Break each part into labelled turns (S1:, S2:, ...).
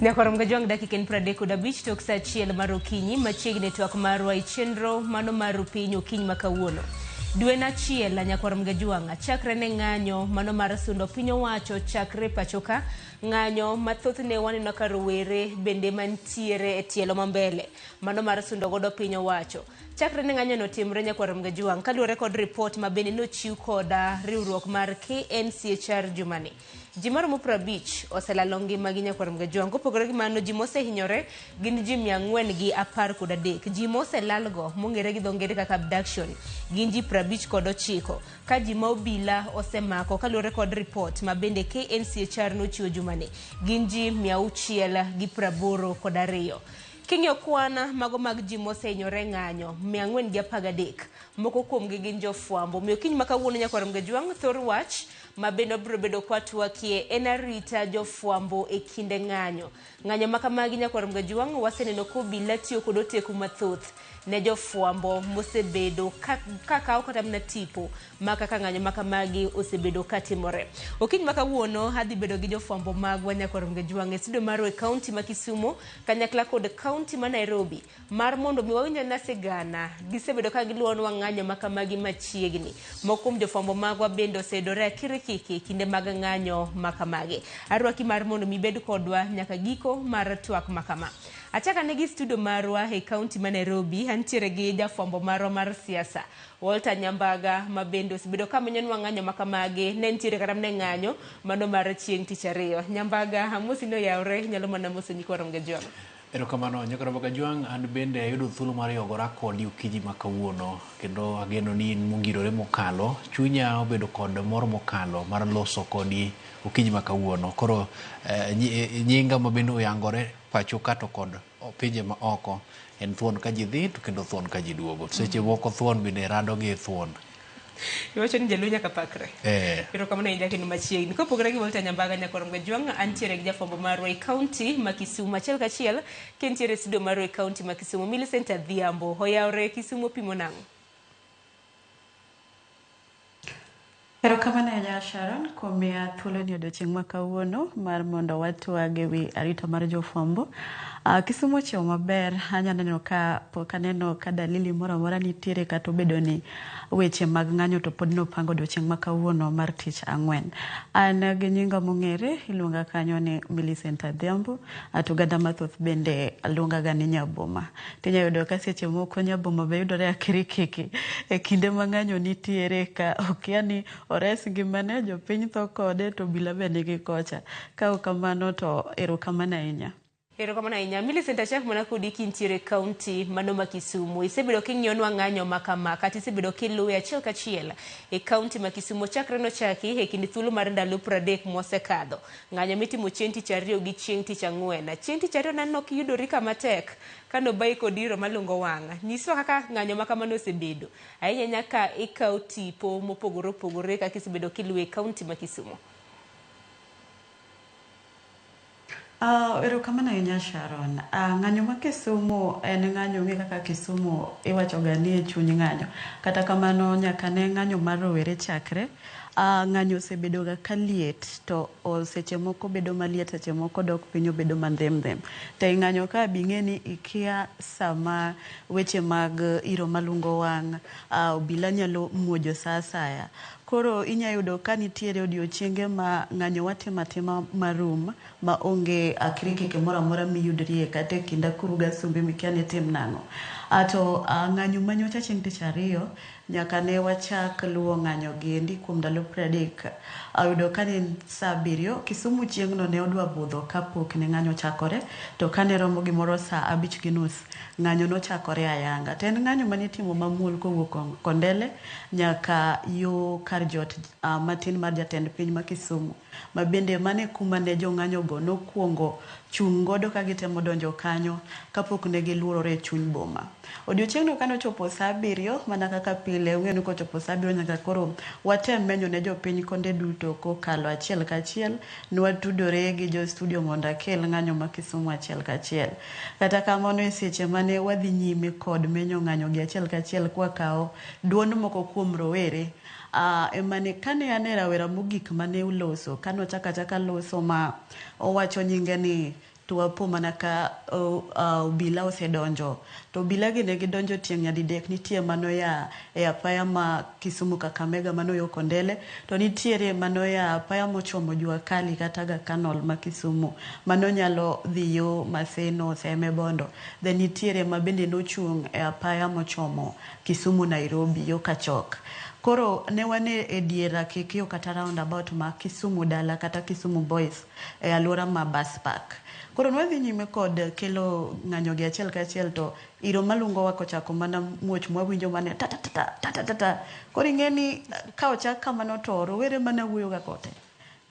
S1: Nyakwar Mgajwang' dakika en 35 tok saa 1 mar okinyi machiegni twak marwa e chenro mano mar piny okinyi ma kawuono. Dwe na achiel Nyakwar Mgajwang' chakre ne ng'anyo mano mar sundo piny owacho chakre pachoka ng'anyo mathothne waneno ka rowere bende mantiere e tielo mambele mano mar sundo godo piny owacho. Chakre ne ng'anyo no timre Nyakwar Mgajwang' kaluwore kod ripot ma bende nochiw koda riwruok mar KNCHR jumani. Ji maromo 50 oselalo ngimagi Nyakwar Mgajwang'. Kopogore gi mano, ji mosehinyore gin ji 413. Ji moselalgo mong'ere gi dho ngere kaka abduction gin ji 59. Ka ji ma obila osemako kaluwore kod ripot ma bende KNCHR nochiwo jumani gin ji 682. King'iyo kwan mago mag ji mosehinyore e ng'anyo 413, moko kuomgi gin jofwambo. Omiyo kiny ma kawuono Nyakwar Mgajwang' thor wach ma bende wabiro bedo kwatwakie en arita jofwambo e kinde ng'anyo. Ng'anyo ma kamagi Nyakwar Mgajwang' waseneno ka obila tiyo kod oteku mathoth ne jofwambo mosebedo ka, ka kawo kata mana tipo ma kaka ng'anyo ma kamagi osebedo ka timore. Okinyi ma kawuono adhi bedo gi jofwambo magwa Nyakwar Mgajwang' e studio marwa e kaunti ma Kisumu kanyakla kod kaunti ma Nairobi mar mondo mi wawinj ane sigana. Gisebedo ka giluwonwa ng'anyo ma kamagi machiegni. Moko kuom jofwambo magwa bende oseyudore akirikiki e kinde mag ng'anyo ma kamagi. Arwaki mar mondo mi ibed kodwa nyaka giko mar twak ma kama. Achak ane gi studio marwa e kaunti ma Nairobi, antiere gi jafwambo marwa mar siasa Walter Nyambaga ma bende osebedo ka menyonwa ng'anyo ma kamagi. Ne nitiere kata mana e ng'anyo mano mar chieng' tich ariyo. Nyambaga, amosi ni oyawre, inyalo mana moso nyikwa Ramogi Ajwang'.
S2: Erokamano nyaka Ramogi Ajwang', an bende ayudo thuolo mar yogora kodi okinyi ma kawuono kendo ageno ni in mongirore mokalo. Chunya obedo kod mor mokalo mar loso kodi okinyi ma kawuono. Koro eh, nyinga ma bende oyangore pacho ka to kod pinje ma oko en thuon ka ji dhi to kendo thuon ka ji duogo. Seche moko thuon bende rado gi thuon.
S1: Iwacho ni jaluo nyaka pakre.
S2: Eh.
S1: Erokamano ahinya kendo machiegni. Kopogore gi Walter Nyambaga Nyakwar Mgajwang', antiere gi jafwambo marwa e kaunti ma Kisumu. Achiel kachiel kintiere e studio marwa e kaunti ma Kisumu, Millicent Adhiambo, oyawre Kisumu pimo nang'o?
S3: Erokamano ahinya Sharon kuom miya thuolo ni odiochieng' ma kawuono mar mondo watwag e wi arita mar jofwambo. Kisumu ochiewo maber, anya neno ka pok aneno ka dalili moro amora nitiere kata obedo ni weche mag ng'anyo to pod nopang odiochieng' ma kawuono mar tich ang'wen. An gi nyinga mong'ere iluonga kanyo ni Millicent Adhiambo, to oganda mathoth bende luongaga ni Nyaboma. Tinya yudo ka seche moko Nyaboma be yudore akirikiki e kinde ma ng'anyo nitiere ka okia ni ores ngimane, jopiny tho kode to obila be nigi kocha. Ka ok kamano to erokamano ahinya.
S1: Erokamano ahinya. Millicent, achak mana kodi kintiere e kaunti mano ma Kisumu. Isebedo king'iyonwa ng'anyo ma kama kata isebedo kiluwe achiel kachiel e kaunti ma Kisumu chakre nochaki e kind thuolo mar ndalo 30 mosekadho. Ng'anyo mitimo chieng' tich ariyo gi chieng' tich ang'wen. Chieng' tich ariyo naneno kiyudori kama tek kane obayi kod iro malungo wang'. Nyiswa kaka ng'anyo ma kamano osebedo. Ahinya ahinya ka ikawo tipo mopogore opogore kaka isebedo kiluwe e kaunti ma Kisumu.
S3: Erokamano ahinya Sharon. Ng'anyo ma Kisumu en ng'anyo ong'e kaka Kisumu iwachoga ni e chuny ng'anyo. Kata kamano nyaka ne ng'anyo mar rowere chakre, ng'anyo osebedoga ka liet to seche moko bedo maliet seche moko dok piny obedo mandhem ndhem. To e ng'anyo ka be ing'e ni ikia sama weche mag iro malungo wang', obila nyalo muojo sa asaya. Koro inya yudo ka nitiere odiochienge ma ng'anyo watimo atima marum ma onge akirikiki moro amora miyudrie kata e kind akuru gi asumbi mikia ni itim nang'o. To ng'anyo ma nyocha chieng' tich ariyo nyaka ne wachak luwo ng'anyo gi endi kuom ndalo 30 oyudo ka ne en saa abiriyo. Kisumu chieng'no ne odwa budho kapok ne ng'anyo ochakore to kane romo gimoro saa abich gi nus ng'anyo nochakore ayanga. To en ng'anyo mane itimo mamuol kowuok Kondele nyaka yo kar jot matin mar jatend piny ma Kisumu ma bende mano e kuma ne jong'anyo go nokuongo chung' godo ka gitemo donjo kanyo kapok ne giluorore e chuny boma. Odiochieng'no kane ochopo saa abiriyo mana kaka pile ung'eyo ni kochopo saa abiriyo nyaka koro watem menyo ne jopiny konde duto kokalo achiel kachiel nwatudore gi jo studio mondo akel ng'anyo ma Kisumu achiel kachiel. Kata kamano e seche mane wadhi nyime kod menyo ng'anyo gi achiel kachiel kwakawo duond moko kuom rowere emane kane an e rawera mogik mane oloso kane ochako achaka loso ma owacho nyinge ni To wapo mana ka obila osedonjo. To obila gi ne gidonjo tieng' nyadidek. Nitie manoya e apaya ma Kisumu Kakamega mano yo Kondele, to nitiere manoya apaya mochomo Jua Kali kata Aga Canal ma Kisumu mano nyalo dhi yo Maseno, Seme, Bondo. Then nitiere ma bende nochung' e apaya mochomo Kisumu Nairobi yo Kachok. Koro ne wan e dier akekio kata roundabout ma Kisumu dala kata Kisumu Boys e aluora ma bus park. Koro nwadhi nyime kod kelo ng'anyo gi achiel kachiel to iro malungo wa kochako mana muoch mwawinjo mana ta ta ta ta ta ta ta. Koro ing'e ni ka ochak kamano to rowere mane wuoyo ga kote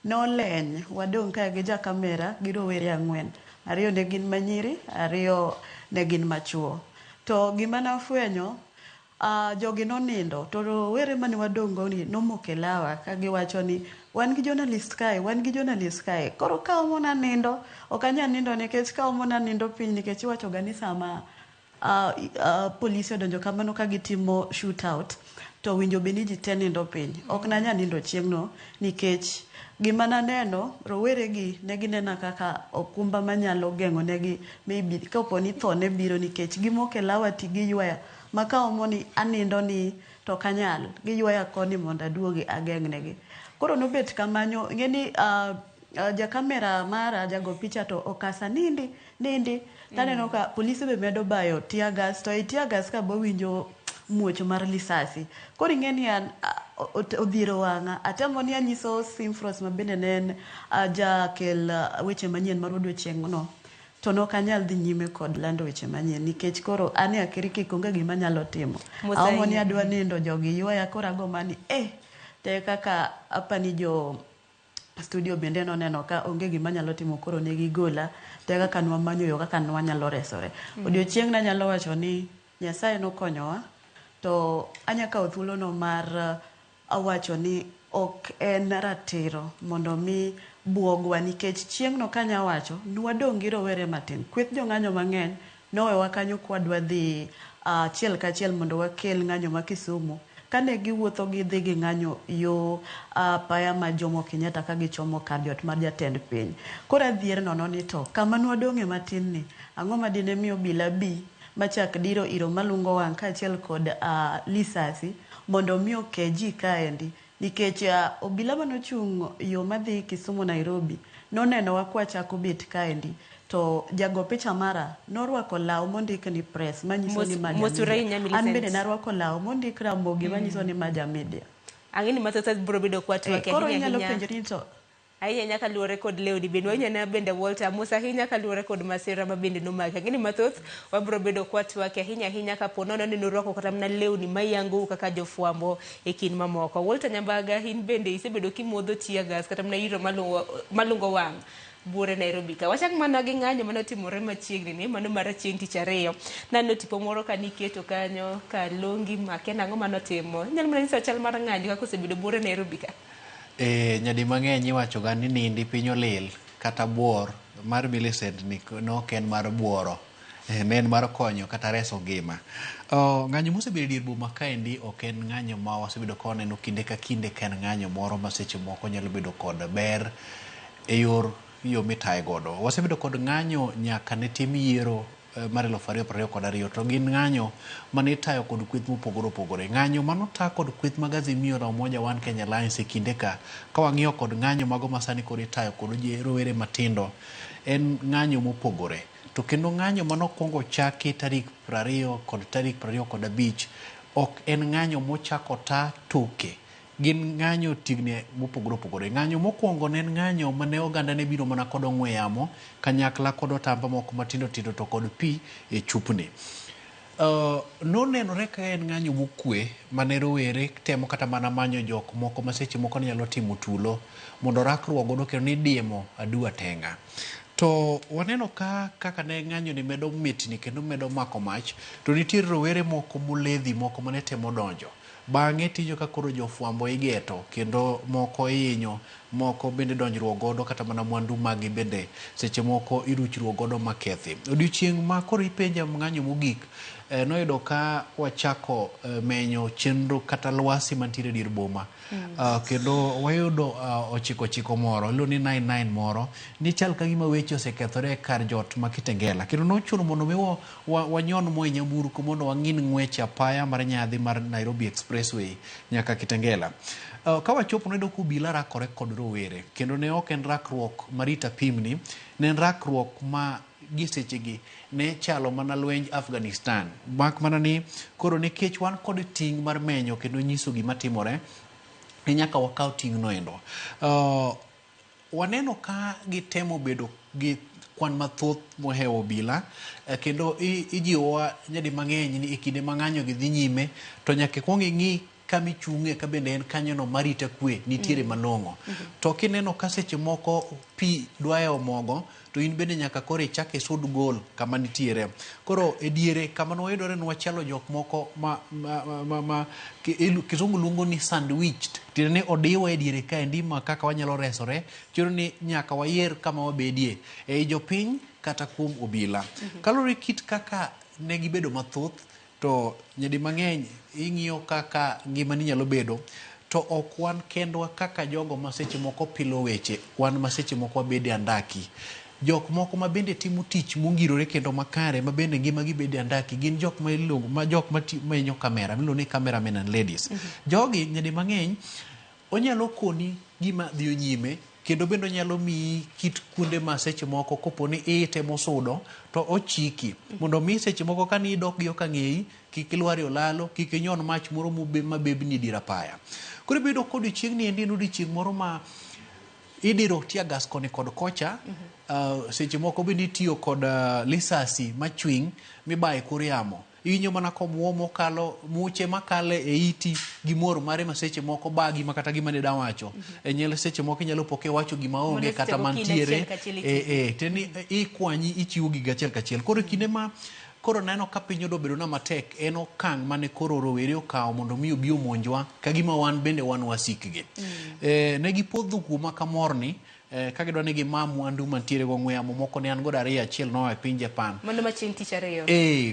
S3: noleny wadong' kae gi ja kamera gi rowere ang'wen. Ariyo ne gin manyiri, ariyo ne gin machuo. To gima nafwenyo jogi nonindo to rowere mane wadong' go ni nomoko e lawa ka giwacho ni wan gi journalist kae, wan gi journalist kae. Koro ka omona nindo, ok anyal nindo nikech ka omona nindo piny nikech iwacho ga ni sama polise odonjo kamano ka gitimo shoot out to winjo bed ni ji te nindo piny. Ok nanyal nindo chieng'no nikech gima naneno rowere gi ne ginena kaka okumba manyalo geng'o negi maybe kapo ni tho ne biro nikech gimoko e lawa ti giywaya ma ka omo ni anindo ni to ok anyal giywaya koni mondo aduogi ageng' negi. Koro nobet kamano ing'e ni ja kamera mara jago picha to okasa nindi nindi taneno ka polise be medo bayo tear gas to e tear gas ka bawinjo muoch mar lisasi. Koro ing'e ni an odhiero wang'a atemo ni anyiso Simfros ma bende ne en jakel weche manyien mar odiochieng' no to nok anyal dhi nyime kod lando weche manyien nikech koro an e akiriki onge gima anyalo timo. Aomo ni adwa nindo jogi ywaya koro ago mani eh te kaka apani jo studio bende noneno ka onge gima anyalo timo koro ne gigola te kaka nwamanyo yo kaka nwanyalo resore. Odiochieng' nanyalo wacho ni Nyasaye nokonyowa to anya kawo thuolono mar awacho ni ok en ratiro mondo mi buogwa nikech chieng'no kanya wacho nwadong' gi rowere matin. Kweth jong'anyo mang'eny nowewa kanyo kwadwa dhi achiel kachiel mondo wakel ng'anyo ma Kisumu. Kane giwuotho gidhi ging'anyo yo apaya ma Jomo Kenyatta ka gichomo kar jot mar jatend piny. Koro adhier nono ni to kama nwadong'e matin ni ang'o ma dine mi obila bi machak diro iro malungo wang' kaachiel kod lisasi mondo mi oke ji kaendi nikech obila manochung' yo madhi Kisumu Nairobi nonenowa kwachako bet kaendi to jago picha mara norwako law mondik ni press manyiso ni ma ja media. An bende narwako law mondik Ramogi manyiso ni ma ja media.
S1: Ang'e ni mathoth biro bedo kwa twak
S3: Koro inyalo penjori ni to
S1: ahinya ahinya kaluwore kod lewni bende wanyana bende Walter mos ahinya kaluwore kod masira ma bende nomaki. Ang'e ni mathoth wabiro bedo kwa twak ahinya ahinya kapo nono ni nurwako kata mana lewni mayangou kaka jofwambo e kind mamoko. Walter Nyambaga, in bende isebedo kimodho tear gas kata mana iro malungo wang' buore Nairobi ka. Wachak mana gi ng'anyo manotimore machiegni ni mano mar chieng' tich ariyo. Naneno tipo moro ka niketo kanyo ka longi makia nang'o manotimo. Inyalo mana nyiso chal mar ng'anyo kaka osebedo buore Nairobi ka.
S2: Nyadi mang'eny iwacho ga ni nindi piny olil kata buor mar Millicent ni nok en mar buoro. Ne en mar konyo kata reso ngima. Ng'anyo mosebedo e dier boma kaendi ok en ng'anyo ma wasebedo ka waneno kinde ka kinde ka en ng'anyo moro ma seche moko nyalo bedo kod ber e yor yo mitaye godo. Wasebedo kod ng'anyo nyaka ne tim yiero mar 2022 to gin ng'anyo mane itayo kod kweth mopogore opogore. Ng'anyo manota kod kweth mag Azimio la Umoja One Kenya Alliance e kinde ka wang'iyo kod ng'anyo mago ma sani koro itayo kod rowere matindo en ng'anyo mopogore. To kendo ng'anyo manokwongo chaki tarik 20 kod tarik 25 ok en ng'anyo mochako ta toke. Gin ng'anyo tigni mopogore opogore. Ng'anyo mokwongo ne en ng'anyo mane oganda ne biro mana kod ong'we yamo kanyakla kod otamba moko matindo tindo to kod pi e chupni. Nonenore ka en ng'anyo mokwe mane rowere temo kata mana manyo jok moko ma seche moko ne nyalo timo tulo mondo rakruok godo kendo nidiemo adua tenga. To waneno ka kaka ne ng'anyo ni medo mitni kendo medo mako mach to nitie rowere moko moledhi moko mane temo donjo. Bang'e tiyo ka koro jofwambo igeto kendo moko ihinyo Moko bende donjruok godo kata mana mwandu maggi bende seche moko iruchruok godo makethi. Odiochieng' ma koro ipenja ng'anyo mogik eh, noyudo ka wachako eh, menyo chenro kata lwasi mantiere e dier boma. Kendo wayudo ochiko ochiko moro iluongo ni 99 moro ni chal ka gima weche osekethore e kar jot ma Kitengela kendo nochuno mondo mi wanyon mo e nyamburko mondo wang'in ng'wech apaya mar nyadhi mar Nairobi Expressway nyaka Kitengela. Ka wachopo noyudo ka obila rakore kod rowere kendo ne ok en rakruok marita pimni, ne en rakruok ma gi sechegi ne chalo mana lwenj Afghanistan mak mana ni koro nikech wan kod ting' mar menyo kendo nyiso gima timore ne nyaka wakaw ting' no endo. Waneno ka gitemo bedo gi kwan mathoth mohewo obila kendo ijiwowa nyadi mang'eny ni e kinde ma ng'anyo gi dhi nyime to nyaka ikwong ing'i kama ichung'e ka bende en kanyono marita kwe nitiere malong'o. To kineno ka seche moko pi dwa hewo mogo to in bende nyaka koro ichak isud gol kama nitiere. Koro e diere kama nwayudore nwachalo jok moko ma, ma, ma, ma, ma kizungu luongo ni sandwiched, tiende ni odiwa e diere kaendi ma kaka wanyalo resore, chuno ni nyaka wayier kama wabedie, ei jopiny kata kuom obila. Kaluwore kit kaka ne gibedo mathoth, to nyadi mang'eny ing'iyo kaka ngimani nyalo bedo, to ok wan kendwa kaka jogo ma seche moko pilo weche, wan ma seche moko wabedo e andaki. Jok moko ma bende timo tich mongirore kendo makare ma bende ngimagi bedo e andaki gin jok ma iluongo ma jok ma menyo kamera miluongo ni cameramen and ladies. Jogi nyadi mang'eny onyalo koni gima dhiyo nyime kendo bende onyalo miyi kit kuonde ma seche moko kopo ni itemo sudo to ochiki mondo mi seche moko ka ni idok gi ok ang'eyi kik ilwar e olalo, kik inyon mach moro mabebni e dier apaya. Koro ibiro yudo ka odiochieng'ni endi en odiochieng' moro ma idiro tear gas koni kod kocha, seche moko bende itiyo kod lisasi machwiny mibayo e kor yamo. Iwinjo mana komuomo kalo muche makalo e iti gi mor mare ma seche moko bagi ma kata gima ne da wacho. E nyalo seche moko inyalo po kiwacho gima onge kata mantiere. E, e, ikwanyi ichiwo gigo achiel kachiel. Koro e kinde ma koro neno ka piny odwa bedo na matek en okang' mane koro rowere okawo mondo mi obi omonjwa ka gima wan bende wan wasikgi. Ne gipodho kuoma kamorni ka gidwa ni gima mwandu mantiere go ong'we yamo moko ne an godo ariyo achiel noa e piny Japan.
S1: Mano ma chieng' tich ariyo.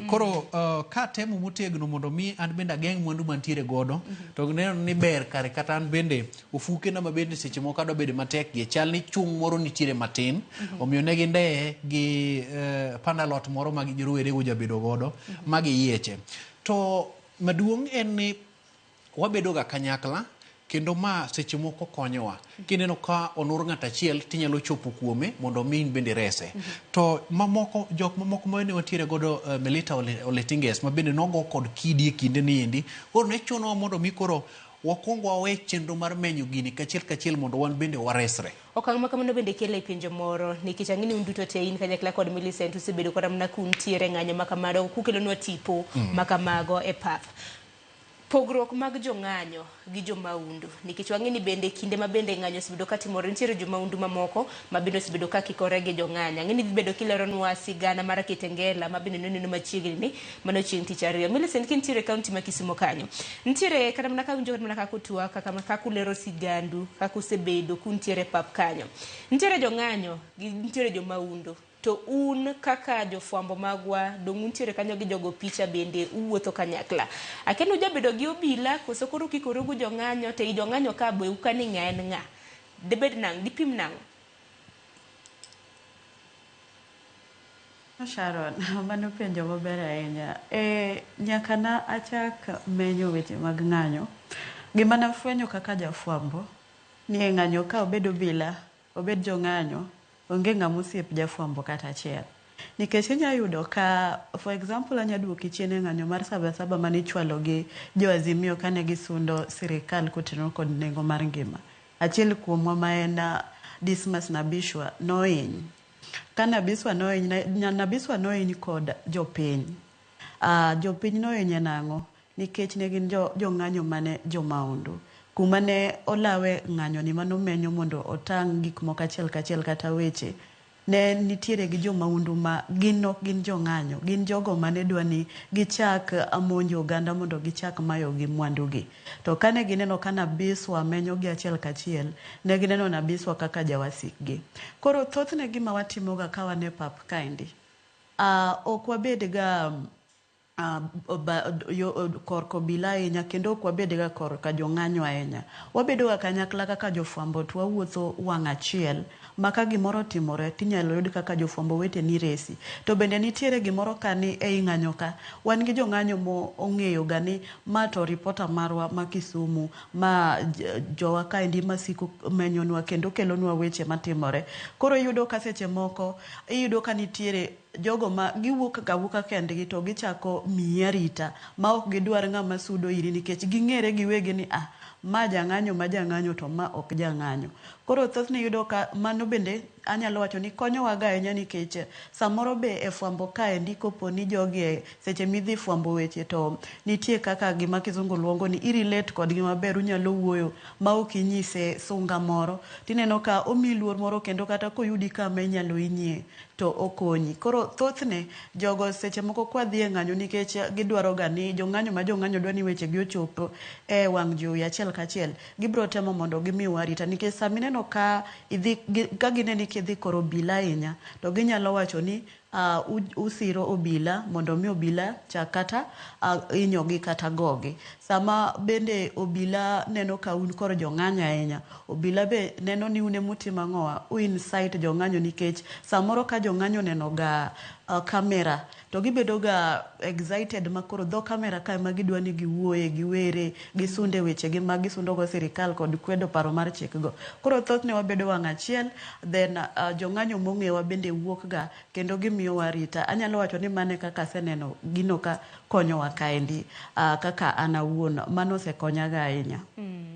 S2: Koro ka atemo motegno mondo mi an bende ageng' mwandu mantiere godo to neno ni ber kare kata an bende ofukena ma bende seche moko adwa bedo matek gi chal ni chung' moro nitiere matin omiyo ne gindeye gi pandalot moro ma rowere go jabedo godo ma giyieche. To maduong' en ni wabedo ga kanyakla kendo ma seche moko konyowa. Kineno ka onur ng'at achiel tinyalo chopo kuome mondo mi in bende irese. To mamoko jok mamoko ma ne wantiere godo Melita Oletinges ma bende nogo kod kidi e kinde ni endi. Koro ne chunowa mondo mi koro wakwong wawe chenro mar menyo gini kachiel kachiel mondo wan bende waresre.
S1: Okang' ma kamano bende kelo e penjo moro nikech ang'e ni un duto te in kanyakla kod Millicent usebedo kata mana kuntiere ng'anyo ma kamano kukelonwa tipo ma kamago e pap. Pogruok mag jong'anyo gi jomaundu nikech wang'e ni bende kinde ma bende ng'anyo osebedo katimore nitiere jomaundu mamoko ma bende osebedo ka kikore gi jong'anyo. Ang'e ni dhi bedo kileronwa sigana mar Kitengela ma bende noneno machiegni ni mano chieng' tich ariyo. Millicent kintiere e kaunti ma Kisumo kanyo, nitiere kata mana kawinjo kata mana kaka utwak kaka kaka ulero sigandu kaka usebedo kuntiere e pap kanyo. Nitiere jong'anyo gi nitiere jomaundu. To un kaka jofwambo magwa dong' untiere kanyo gi jogo picha bende uwuotho kanyakla. Akia ni ujabedo gi obila koso koro ukikoru gi jong'anyo to ei jong'anyo ka be ukia ni ng'a en ng'a. Dibed nang'o? Dipim nang'o?
S3: Sharon, mano penjo maber ahinya. E, nyaka na achak menyo weche mag ng'anyo, gima nafwenyo kaka jafwambo ni e ng'anyo ka obed obila, obed jong'anyo, onge ng'ama osiep jafwambo kata achiel. Nikech inya yudo ka, for example anya duoki chien e ng'anyo mar saba saba mane ichwalo gi jo Azimio kane gisundo sirikal kotenore kod nengo mar ngima. Achiel kuomwa ma en Dismas Nabishwa nohiny. Ka Nabiswa nohiny, Nabiswa nohiny kod jopiny. Jopiny nohinye nang'o? Nikech ne gin jong'anyo mane jomaundu. Kuma ne olawe ng'anyo ni manomenyo mondo otang' gik moko achiel kachiel kata weche, Ne nitiere gi jo mahundu ma gin ok gin jo ng'anyo, gin jogo mane dwa ni gichak monjo oganda mondo gichak mayogi mwandugi. To kane gineno ka Nabiswa menyogi achiel kachiel, ne gineno Nabiswa kaka jawasikgi. Koro thothne gima watimoga ka wan e pap kaendi, ok wabed ga korka obila ahinya kendo ok wabed ga korka jong'anyo ahinya. Wabedo ga kanyakla kaka jofwambo to wawuotho wang' achiel ma ka gimoro otimore tinyalo yud kaka jofwambo weteni resi. To bende nitiere gimoro ka ni ei ng'anyo ka, wan gi jong'anyo mo ong'eyo ga ni ma to ripota marwa ma Kisumu, ma jowa kaendi masiko menyonwa kendo kelonwa weche matimore. Koro iyudo ka seche moko iyudo ka nitiere jogo ma giwuok ga awuoka kendgi to gichako miyi arita ma ok gidwar ng'ama sudo iri nikech ging'ere giwegi ni ah, ma jang'anyo ma jang'anyo to ma ok jang'anyo. Koro thothne iyudo ka mano bende anyalo wacho ni konyowa ga ahinya nikech samoro be e fwambo kaendi kopo ni jogi e seche midhi fwambo weche to nitie kaka gima kizungu luongo ni i relate kodgi maber unyalo wuoyo ma ok inyise sunga moro tineno ka omiyi luor moro kendo kata koyudi kama inyalo hinyie to okonyi. Koro thothne jogo seche moko kwadhi e ng'anyo nikech gidwaro ga ni jong'anyo ma jong'anyo dwa ni weche gi ochop e wang' jowi achiel kachiel, gibiro temo mondo gimiwa arita nikech sama ineno ka idhi ka gineni kidhi kor obila ahinya to ginyalo wacho ni usiro obila mondo mi obila chak kata hinyogi kata gogi. Sama bende obila neno ka un kor jong'anyo ahinya, obila be neno ni un emutimo ang'owa, u incite jong'anyo nikech samoro ka jong'anyo oneno ga camera to gibedo ga excited ma koro dho camera ka ema gidwa ni giwuoye, giwere, gisunde wechegi ma gisundo go sirikal kod kwedo paro mar chik go. Koro thothne wabedo wang' achiel then jong'anyo mong'ewa bende wuok ga kendo gimiyowa arita. Anyalo wacho ni mano e kaka aseneno gino ka konyowa kaendi kaka an awuon mano osekonya ga ahinya.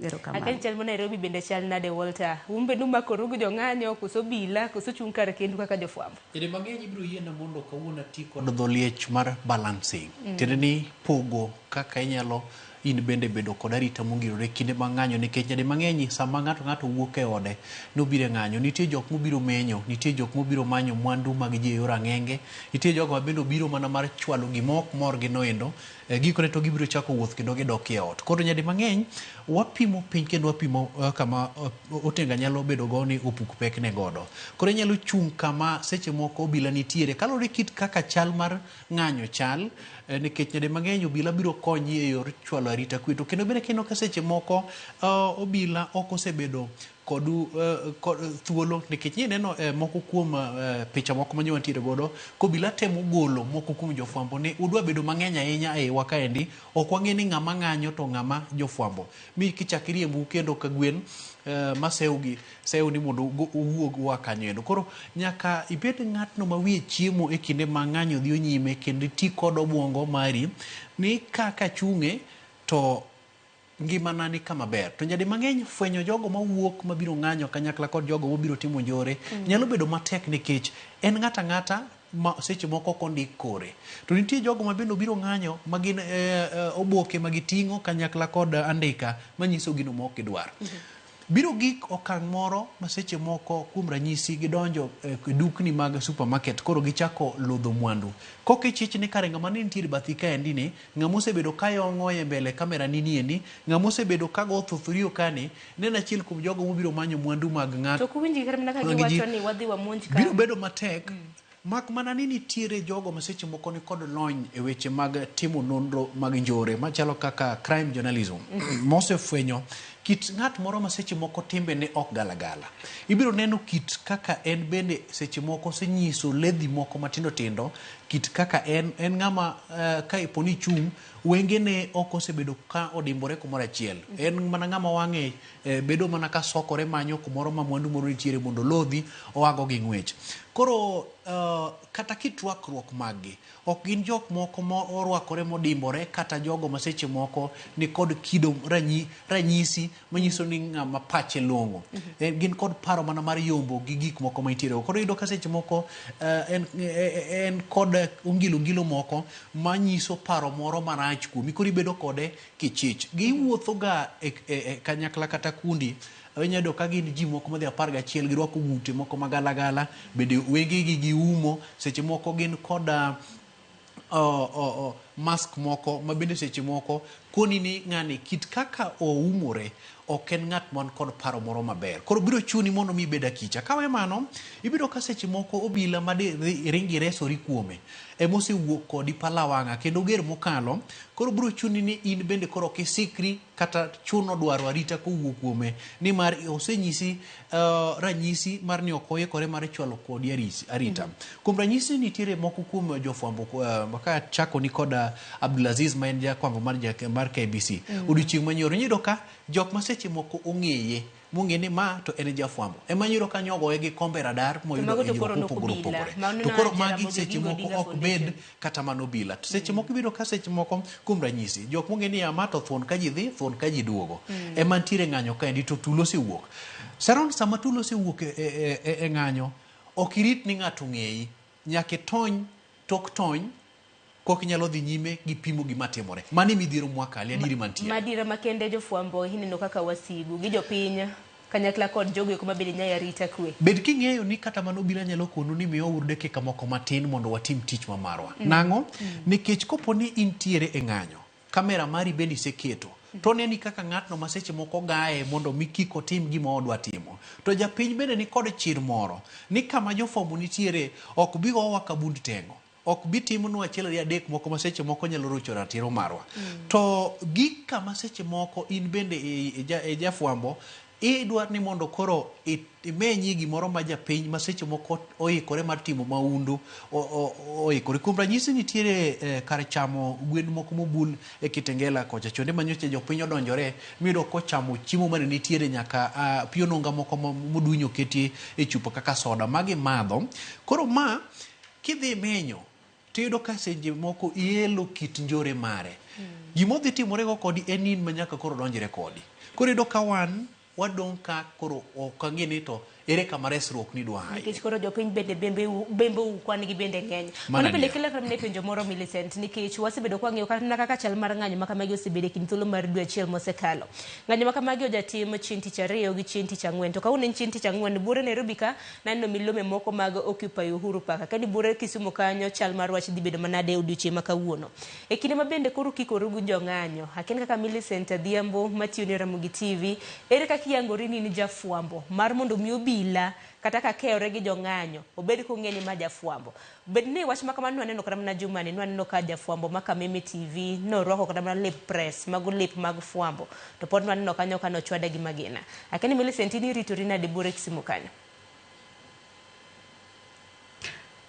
S3: Erokamano.
S1: Akia ni chal ma Nairobi bende chal nade Walter? Un bende umakoru gi jong'anyo koso obila koso chung' kar kendu kaka jofwambo?
S2: Kinde mang'eny ibiro yiena mondo kawuono ati kod dho liech mar balancing. Tiende ni pogo kaka inyalo in bende bedo kod arita mongirore kinde mag ng'anyo nikech nyadi mang'eny sama ng'ato ng'ato wuok e ode nobiro e ng'anyo nitie jok mobiro menyo, nitie jok mobiro manyo mwandu mag ji e yor ang'enge, nitie jogo ma bende obiro mana mar chwalo gima ok morgi noendo gikone to gibiro chako wuoth kendo gidok e ot. Koro nyadi mang'eny wapimo piny kendo wapimo kama otenga nyalo bedo go ni opuk pek ne godo. Koro inyalo chung' kama seche moko obila nitiere kaluwore kit kaka chal mar ng'anyo chal nikech nyadi mang'eny obila biro konyi e yor chwalo arita kwe to kendo bende kineno ka seche moko obila ok osebedo kodu kod thuolo nikech nyeneno moko kuom picha moko manye wantiere godo kobila temo golo moko kuom jofwambo ni udwa bedo mang'eny ahinya e iwa kaendi ok wang'e ni ng'ama ng'anyo to ng'ama jofwambo mi kichak iriembu kendo ka gwen masew gi sew ni mondo uwuog ua kanyo endo. Koro nyaka ibed ng'atno ma wiye chiemo e kinde ma ng'anyo dhi nyime kendo iti kod obuongo mari ni kaka chung'e to ngimana ni kama ber. To nyadi mang'eny fwenyo jogo mawuok mabiro ng'anyo kanyakla kod jogo mabiro timo njore nyalo bedo matek nikech en ng'ato ang'ata ma seche moko ok ondik kore. To nitie jogo ma bende obiro ng'anyo ma gin oboke ma giting'o kanyakla kod andika manyiso gino ma ok gidwar. Biro gik okang' moro ma seche moko kuom ranyisi gidonjo e dukni mag supermarket koro gichako lodho mwandu. Koka ichich ni kare ng'ama ne nitiere bathi kaendi ni, ng'ama osebedo ka yong'o e mbele kamera ni niendi, ng'ama osebedo ka go thuthurio kani, ne en achiel kuom jogo mobiro manyo mwandu mag ng'ato.
S1: To ok uwinjgi kata mana ka
S2: Mag ji.
S1: giwacho ni wadhi wamonj ka.
S2: Biro bedo matek mak mana ni nitiere jogo ma seche moko ni kod lony e weche mag timo nonro mag njore machalo kaka crime journalism mosefwenyo kit ng'at moro ma seche moko timbene ok galagala. Ibiro neno kit kaka en bende seche moko osenyiso ledhi moko matindo tindo kit kaka en en ng'ama ka ipo ni ichung' wengene ok osebedo ka odimbore kumoro achiel. En mana ng'ama wang'e bedo mana ka sokore manyo kumoro ma mwandu moro nitiere mondo olodhi oago gi ng'wech. Koro kata kit rwakruok maggi ok gin jok moko ma orwakore modimbore kata jogo ma seche moko ni kod kido ranyisi manyiso ni ng'ama pache long'o. Gin kod paro mana mar yombo gi gik moko mantiere go. Koro iyudo ka seche moko en kod ongilo ngilo moko manyiso paro moro marach kuomi. Koro ibedo kode kichich. Giwuotho ga e kanyakla kata kundi. Inyalo yudo ka gin ji moko madhi 11, girwako ng'ute moko magalagala, bende wengegi giumo, seche moko gin koda mask moko ma bende seche moko koni ni ng'ani kit kaka oumore ok en ng'at man kod paro moro maber. Koro biro chuni mondo mi ibed akicha. Kawe mano, ibiro ka seche moko obila ma ringi resori kuome ema osewuok kodi palawang'a kendo ger mokalo. Koro biro chuni ni in bende koro ok isikri kata chuno dwaro arita kowuok kuome, nimar osenyisi ranyisi mar ni ok oikore mar chwalo kodi arita. Kuom ranyisi, nitiere moko kuom jofwambo ka chako ni kod Abdulaziz ma en jafwambo mar KBC. Odiochieng' manyoro iyudo ka jok ma seche moko ong'eye mong'e ni ma to en jafwambo ema iyudo ka nyogoye gi kombe radar moyudo
S1: mago to
S2: hinyruok
S1: koro nok
S2: mopogore
S1: obila.
S2: opogore.
S1: Mano
S2: To
S1: na
S2: koro magi
S1: Jaramogi
S2: seche
S1: Oginga
S2: moko
S1: Odinga
S2: ok bed
S1: Foundation.
S2: kata mana obila. To seche moko ibiro ka seche moko, kuom ranyisi, jok mong'e ni ama to thuon ka ji dhi, thuon ka ji duogo. Ema nitiere ng'anyo kaendi to tulo osewuok. Sharon, sama tulo osewuok e ng'anyo, ok irit ni ng'ato ong'eyi. Nyaka itony tok tony kok inyalo dhi nyime gi pimo gima timore. Mano e midhiero mwakale, adieri mantie.
S1: Madira makende jofwambo ineno kaka wasigu gi jopiny kanyakla kod jogo eko mabende nyayo arita kwe.
S2: Bed king'eyo ni kata mana obila nyalo konu ni miwa uru dakika moko matin mondo watim tich ma marwa. Nang'o? Nikech kopo ni intiere e ng'anyo, kamera mari bende iseketo, to neni kaka ng'atno ma seche moko gaye mondo mi kik otim gima odwa timo. To japiny bende ni kod chir moro ni kama jofwambo nitiere ok bi gowa ka bund teng'o. Ok bi timnwa achiel ariyo adek moko ma seche moko nyalo rocho ratiro marwa. To gik kama seche moko in bende e jafwambo idwa ni mondo koro imenyi gimoro ma japiny ma seche moko oikore mar timo maundu oikore. Kuom ranyisi, nitiere kar chamo gwen moko mobul e Kitengela kocha chonde ma nyocha jopiny odonjore miyudo kochamo chiemo mane nitiere nyaka pi ononga moko modunyo oketi e chupa kaka soda magi madho. Koro ma kidhi menyo tiyudo ka seche moko ielo kit njore mare. Gima odhi timore go kodi en in ma nyaka koro donjre kodi. Koro iyudo ka wan wadong' ka koro ok ang'e ni to ere kama resruok ni dwa aye.
S1: Nikech koro jopiny bende bembeu kwan gi bende ng'eny.
S2: Mano
S1: Mano bende
S2: adier.
S1: kelo kata mana penjo moro, Millicent, nikech wasebedo kwang'iyo kata kaka chal mar ng'anyo ma kamagi osebedo e kind thuolo mar dwe achiel mosekalo. Ng'anyo ma kamagi ojatim chieng' tich ariyo gi chieng' tich ang'wen. To kawuono en chieng' tich ang'wen, buore Nairobi ka naneno milome moko mag Occupy Uhuru Park. Kani buore Kisumu kanyo chal mar wach dhi bedo manade e odiochieng' ma kawuono. E kinde ma bende koro kikoru gi jong'anyo, akia kaka Millicent Adhiambo matiyo ne Ramogi TV, ere kaka iyangori ni in jafwambo mar mondo mi obila kata ka kewre gi jong'anyo obed kong'e ni ma jafwambo. Bed ni wach ma kamano nwaneno kata mana jumani, nwaneno ka jafwambo ma Kameme TV norwako kata mana lep press, mago lep mag fwambo. To pod nwaneno kanyo ka nochwade gi magina. Akia ni Millicent in iritori nade buore Kisumu kanyo?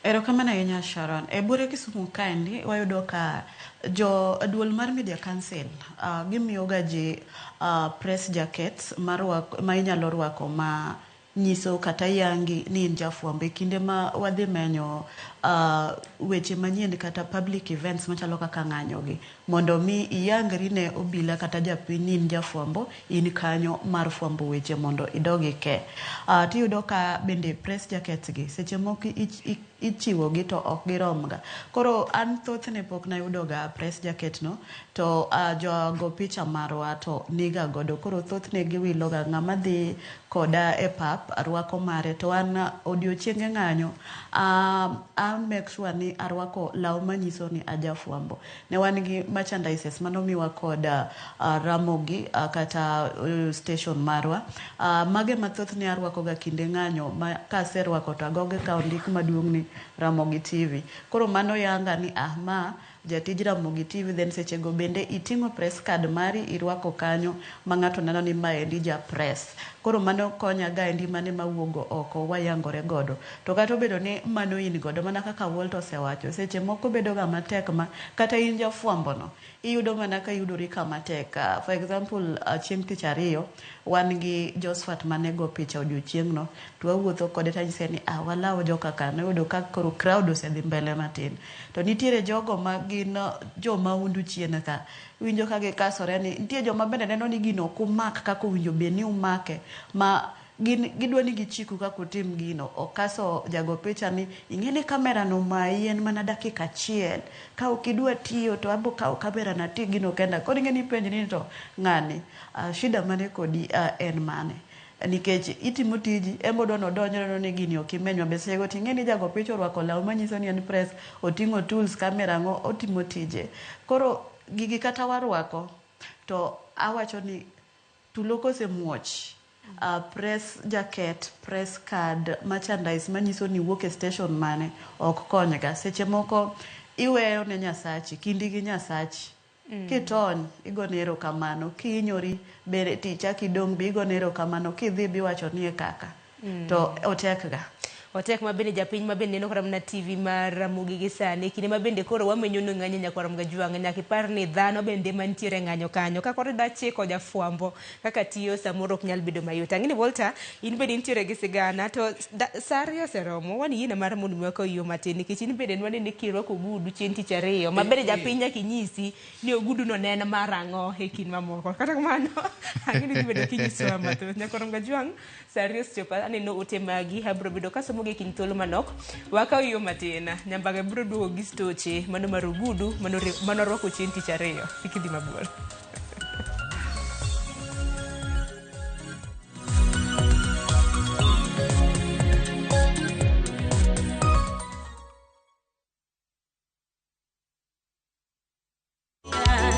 S3: Erokamano ahinya, Sharon. E buore Kisumu kaendi wayudo ka jo duol mar Media Council gimiyo ga ji press jackets ma inyalo rwako ma nyiso kata yangi ni in jafwambo e kinde ma wadhi menyo weche manyien kata public events machalo kaka ng'anyo gi, mondo mi iyangri ne obila kata japiny ni in jafwambo, in kanyo mar fwambo weche mondo idog ike. Tiyudo ka bende press jackets gi seche moko ichiwo gi to ok girom ga. Koro an thothne pok nayudo ga press jacket no, to jogo picha marwa to niga godo. Koro thothne giwilo ga, ng'ama dhi koda e pap rwako mare, to an odiochienge ng'anyo a make sure ni arwako law manyiso ni ajafwambo. Ne wan gi merchandises manomiwa kod Ramogi kata station marwa. Mage ma thothne arwako ga kinde ng'anyo, ma kaserwako to agoge ka ondik maduong' ni Ramogi TV. Koro mano yanga ni ah, ma jatij Ramogi TV. Then seche go bende iting'o press card mari irwako kanyo ma ng'ato neno ni maendi ja press. Koro mano konya gaendi mane mawuogo oko wayangore godo. To kata obedo ni mano in godo, mana kaka Walter osewacho, seche moko bedo ga matek ma kata in jafwambo no iyudo mana ka iyudori kama tek. For example, chieng' tich ariyo wan gi Josephat mane go picha odiochieng'no, to wawuotho kode tanyise ni ah, walaw joka ka, noyudo ka koro crowd osedhi mbele matin. To nitiere jogo ma gin jo maundu chien ka, iwinjo ka gikasore ni nitie joma bende neno ni gino ok umak kaka owinjo bed ni umake ma. Gin gidwa ni gichiku kaka utim gino. Okaso jago picha ni ing'e ni kamera no mayi en mana dakika achiel. Ka ok idwa tiyo to abo kawo kamera na ati gino kenda. Koro ing'e ni ipenjri ni to ng'ani shida mane kodi en mane? Nikech itimo tiji en be odwa ni odonjre oneno ni gini ok imenywa be seche go to ing'e ni jago picha orwako law manyiso ni en press, oting'o tools, camera ang'o, otimo tije. Koro gigi kata warwako to awacho ni tulo kosemuoch, press jacket, press card, merchandise manyiso ni iwuok e station mane ok konyga. Seche moko iweyo ne Nyasachi, kindi gi Nyasachi. Kitony, igone erokamano. Kihinyori be tichak idong' be igone erokamano. Kidhi be iwacho ni e kaka. To otek ga.
S1: Otek ma bende japiny ma bende neno kata mana TV mar Ramogi gi sani kinde ma bende koro wamenyo no ng'anyo nyakwar Mgajwang' nyaka ipar ni dhano bende mantiere ng'anyo kanyo ka koro ida chiko jafwambo kaka tiyo samoro ok nyal bedo mayot. Ang'e ni Walter in bende intiere gi sigana to sa ariyo oseromo wan yiena mar mondo mi wakaw yo matin nikech in bende nwanene kirwako ogudu chieng' tich ariyo ma bende japiny nyaka inyisi ni ogudu no ne en mar ang'o e kind mamoko. Kata kamano ang'e ni idhi bedo kinyisowa mathoth. Nyakwar Mgajwang' sa ariyo osechopo aneno ote magi abiro bedo kasomo gi kind thuolo manok wakaw yo matin nyambaga biro duogo gi stoche mano mar ogudu mano rwako chieng' tich ariyo kik idhi mabor.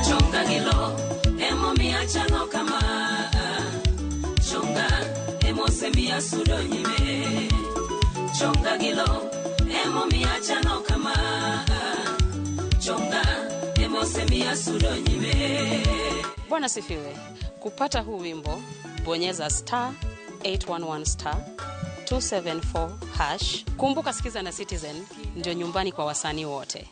S4: Chonga gi lo emomiyo achalo kama Chonga emosemiya sudo nyime Chonga gi lo emomiyo achalo kama Chonga emosemiya sudo nyime
S5: Bwana sifiwe. Kupata huu wimbo bonyeza star 811 star 274 hash. Kumbuka Sikiza na Citizen ndio nyumbani kwa wasanii wote.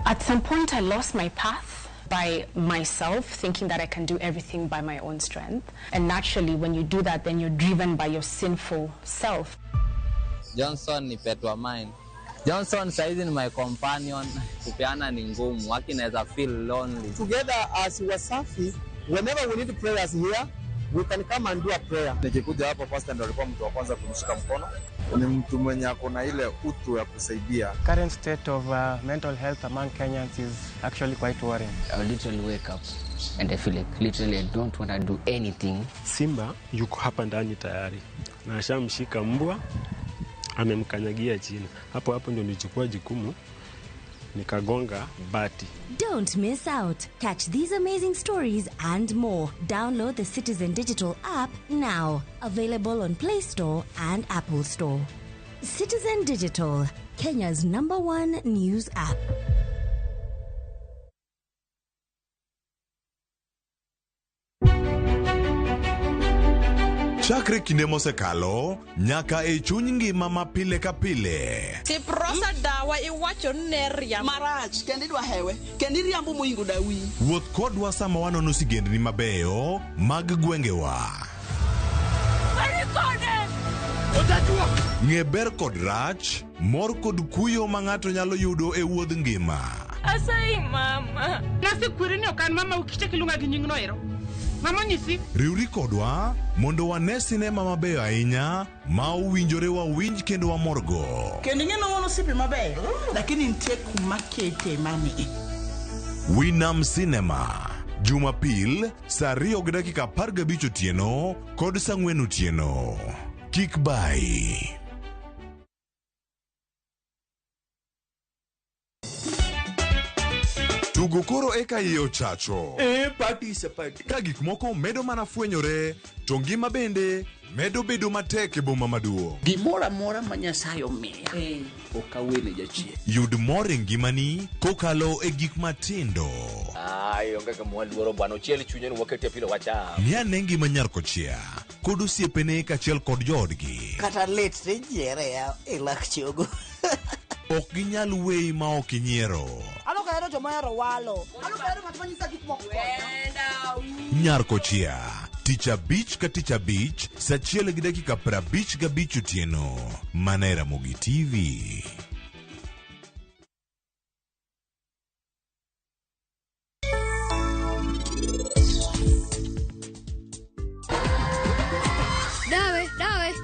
S6: At some point, I lost my path by myself, thinking that I can do everything by my own strength. And naturally, when you do that, then you're driven by your sinful self.
S7: Johnson ni pet wa mine. Johnson saizi ni my companion. Kupeana ni ngumu, waki naweza feel lonely.
S8: Together as Wasafi, whenever we need prayers here, we can come and do a prayer.
S9: Nikikuja hapa pastor ndo alikuwa mtu wa kwanza kunishika mkono. Ni mtu mwenye ako na ile utu ya kusaidia.
S10: Current state of mental health among Kenyans is actually quite worrying.
S11: I literally wake up and I feel like literally I don't want to do anything.
S12: Simba yuko hapa ndani tayari na ashamshika mbwa, amemkanyagia chini. Hapo hapo ndio nilichukua jukumu nikagonga bati.
S13: Don't miss out. Catch these amazing stories and more. Download the Citizen Digital app now. Available on Play Store and Apple Store. Citizen Digital, Kenya's #1 news app.
S14: Chakre kinde mosekalo nyaka e chuny ngima ma pile ka pile.
S15: Tiprosa dawa iwacho ni ne riambo.
S16: Marach kendo idwa hewe kendo iriambo moingo dawi.
S14: Wuoth kodwa sama wanono sigendni mabeyo mag gwengewa. Ng'e ber kod rach, mor kod kuyo ma ng'ato nyalo yudo e wuodh ngima.
S17: Asayi mama. Nasekweri ni ok an mama ukichak iluonga gi nyingno ero. Mama nyisi.
S14: Riwri kodwa mondo wane sinema mabeyo ahinya ma owinjore wawinj kendo wamorgo.
S16: Kendo ing'e ni wan osiepe mabeyo, lakini nitie kuma kete mani.
S14: Winam Cinema Jumapil saa 2:15 otieno kod saa 4 otieno. Kik bayi. Tugo koro eka iye ochacho.
S18: Party is a party.
S14: Ka gik moko medo mana fwenyore, to ngima bende medo bedo matek e boma maduong'.
S18: Gimoro amora ma Nyasaye omiya, ok awene jachien.
S14: Yud mor e ngimani kokalo e gik matindo.
S19: Ai, onge kama waluoro bwana, ochiel chunye ni wakete pilo wacham.
S14: Ng'i ane ngima nyar kochia kod osiepene kaachiel kod joodgi.
S20: Kata lit tijiere ya e lak chogo.
S14: Ok ginyal weyi ma ok inyiero.
S16: An ok ahero joma ohero walo. An ok ahero ng'at ma nyisa gik moko.
S14: Nyar kochia tich abich ka tich abich saa 1:55 otieno mana e Ramogi TV.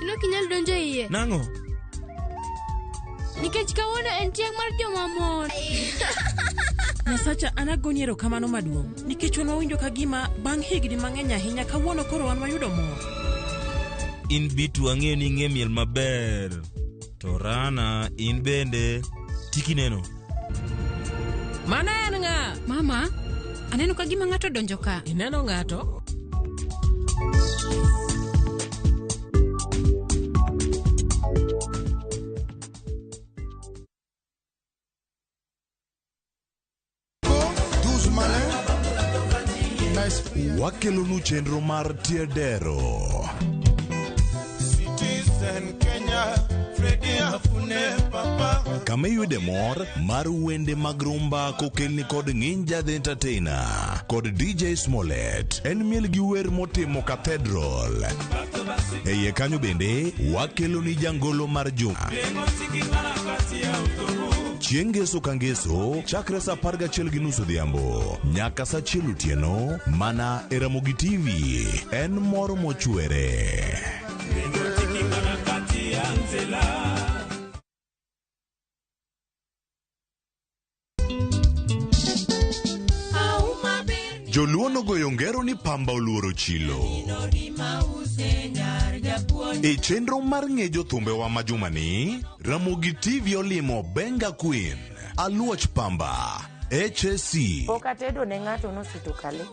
S21: Kendo ok inyal donjo e iye.
S22: Nang'o?
S21: Nikech kawuono en chieng' mar joma mon.
S23: Nyasacha an agoni erokamano maduong' nikech wan wawinjo ka gima bang' higni mang'eny ahinya kawuono koro wan wayudo mor.
S22: In Bitu ang'eyo ni ing'e miel maber. To Rana in bende tiki neno.
S23: Mano en ng'a?
S24: Mama, aneno ka gima ng'ato donjo ka.
S23: Ineno ng'ato?
S14: Wakelonu chenro mar tie dero.
S25: Citizen Kenya, Freddy Afune Papa.
S14: Kama iyude mor mar wende mag rumba kokelni kod Nginja the Entertainer kod DJ Smollett. En miel gi wer motimo Cathedral. E iye kanyo bende wakeloni jangolo mar juma. Chieng' ngeso ka ngeso chakre saa 11:30 odhiambo nyaka saa 1 otieno mana e Ramogi TV. En mor mochwere. Joluo nogoyo ngero ni pamba oluoro chilo. E chenro mar ng'e jothumbewa ma jumani, Ramogi TV olimo Benga Queen, Aluoch Pamba, HSC.
S26: Pok atedo ne ng'ato nosito kale.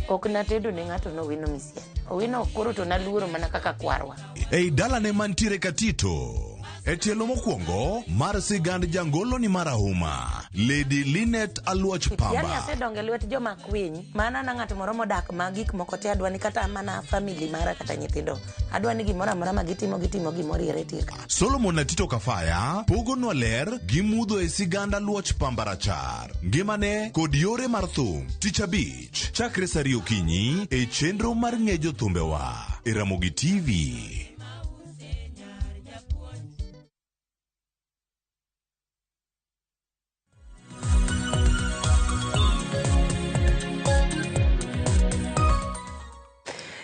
S26: Ok natedo ne ng'ato nowino misia. Owino koro to naluoro mana kaka kwarwa.
S14: Ei dalane mantiere Katito. E tielo mokwongo mar sigand jangolo ni marahuma, Lady Linet Aluoch
S26: Yani
S14: Pamba.
S26: asedongo e lwet joma kwiny. Mana na ng'at moro modak ma gik moko te adwa ni kata mana family mara kata nyithindo. Adwa ni gimoro amora ma gitimo gitimo gimoriere tir.
S14: Solomon Atito Kafaya pogonwa ler gi mudho e sigand Aluoch Pamba rachar, ngimane kod yore mar thum. Tich abich chakre saa ariyo okinyi e chenro mar ng'e jothumbewa e Ramogi TV.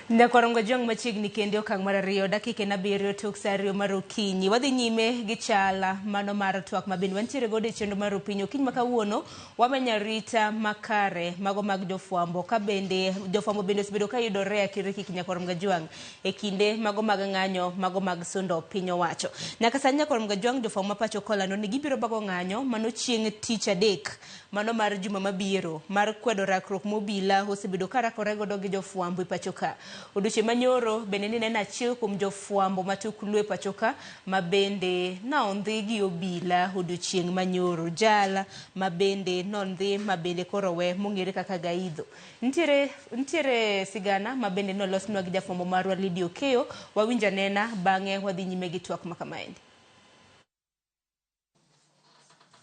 S1: Nyakwarongo jong machiegni kende okang' mar 2 dakika en 7 tok saa 2 mar okinyi. Wadhi nyime gi chala mano mar twak ma bende wantiere godo e chenro mar opiny. Okinyi ma kawuono wamenyo arita makare mago mag jofwambo ka bende jofwambo bende osebedo ka yudore akirikiki Nyakwarongo Jwang' e kinde mago mag ng'anyo mago mag sundo piny owacho. Nyaka sani Nyakwarongo Jwang' jofwambo ma pacho kolando ni gibiro bago ng'anyo mano chieng' tich adek mano mar juma mabiro mar kwedo rakruok mobila osebedo ka rakore godo gi jofwambo e pacho ka. Odiochieng' manyoro bende ni neno achiel kuom jofwambo matuklu e pacho ka ma bende nondhi gi obila odiochieng' manyoro jala ma bende nondhi ma bende koro we mong'ere kaka Gaidho. Nitiere sigana ma bende nolosnwa gi jafwambo marwa Lydia Okeyo, wawinj anena bang'e wadhi nyime gi twak ma kamaendi.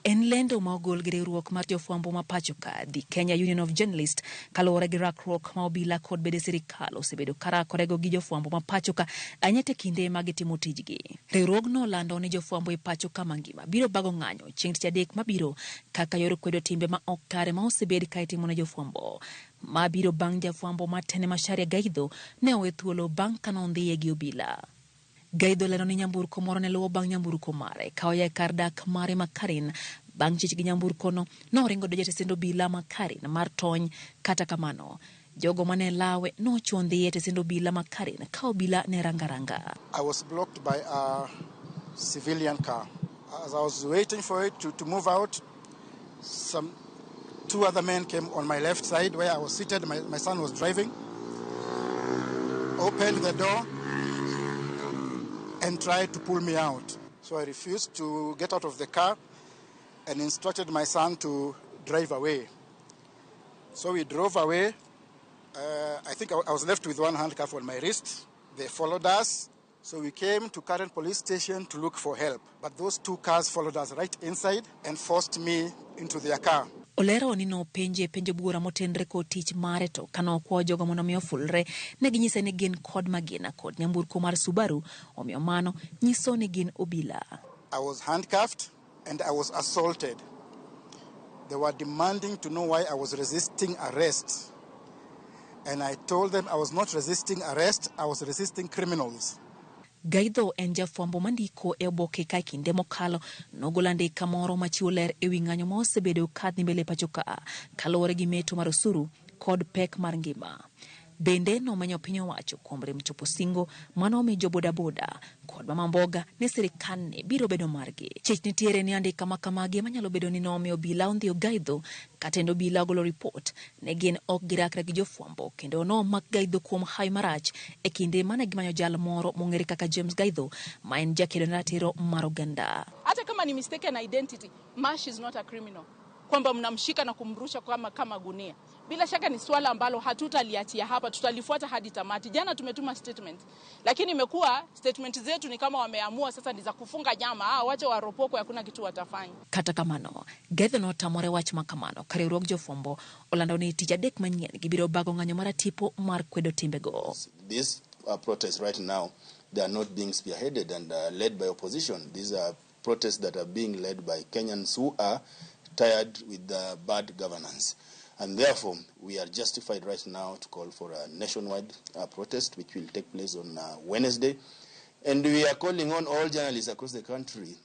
S27: En lendo ma ogol gi riwruok mar jofwambo ma pacho ka, The Kenya Union of Journalists, kaluwore gi rakruok ma obila kod bede sirikal osebedo ka rakorego gi jofwambo ma pacho ka ahinya te kinde ma gitimo tijgi. Riwruogno olando ni jofwambo e pacho ka mangima biro bago ng'anyo chieng' tich adek mabiro kaka yor kwedo timbe ma ok kare ma osebed ka itimo ne jofwambo. Ma biro bang' jafwambo matene Macharia Gaidho ne owe thuolo bang' ka nondhiye gi obila. Gaidho lero ni nyamburko moro ne luwo bang' nyamburko mare ka oya e kar dak mare ma Karen. Bang' chich gi nyamburko no, noringo donjo e tesend obila ma Karen mar tony. Kata kamano, jogo mane lawe nochuo ndhiye e tesend obila ma Karen ka obila ne ranga ranga.
S8: I was blocked by a civilian car. As I was waiting for it to move out, some two other men came on my left side where I was seated. My son was driving, opened the door and tried to pull me out. So I refused to get out of the car and instructed my son to drive away. So we drove away. I think I was left with one handcuff on my wrist. They followed us. So we came to Karen police station to look for help. But those two cars followed us right inside and forced me into their car.
S27: Olero ni nopenje penjo buora motenre kod tich mare to kano okwayo jogo mondo mi ofulre, ne ginyise ni gin kod magina kod nyamburko mar Subaru, omiyo mano nyiso ni gin obila.
S8: I was handcuffed and I was assaulted. They were demanding to know why I was resisting arrest. And I told them I was not resisting arrest, I was resisting criminals.
S27: Gaitho en jafwambo mandiko e oboke ka kinde mokalo nogolo andika moro machiwo ler ewi ng'anyo ma osebedo ka dhi mbele pacho ka kaluwore gi meto mar osuru kod pek mar ngima. Bende nomenyo piny owacho kuom rem chopo singo mane omi jo bodaboda kod mama mboga ni sirikal ni biro bedo margi. Chich nitiere ni andika ma kamagi ema nyalo bedo ni nomiyo obila ondhiyo Gaitho katend obila ogolo ripot ne gin ok girakre gi jofwambo kendo nomak Gaitho kuom hawi marach e kinde mane gimanyo jal moro mong'ere kaka James Gaitho ma en jakedo ne ratiro mar oganda.
S17: Hata kama ni mistaken identity, Mash is not a criminal, kwamba mnamshika na kumrusha kama gunia. Bila shaka ni swala ambalo hatutaliachia hapa, tutalifuata hadi tamati. Jana tumetuma statement, lakini imekuwa statement zetu ni kama wameamua sasa ni za kufunga nyama, wache waropokwe, hakuna kitu watafanya.
S27: Kata kamano, Gaitho notamore wach ma kamano ka riwruog jofwambo olando ni tich adek manyien gibiro bago ng'anyo mar tipo mar kwedo timbego.
S2: These protests right now, they are not being spearheaded and led by opposition. These are protests that are being led by Kenyans who are tired with the bad governance. And therefore, we are justified right now to call for a nationwide protest, which will take place on Wednesday. And we are calling on all journalists across the country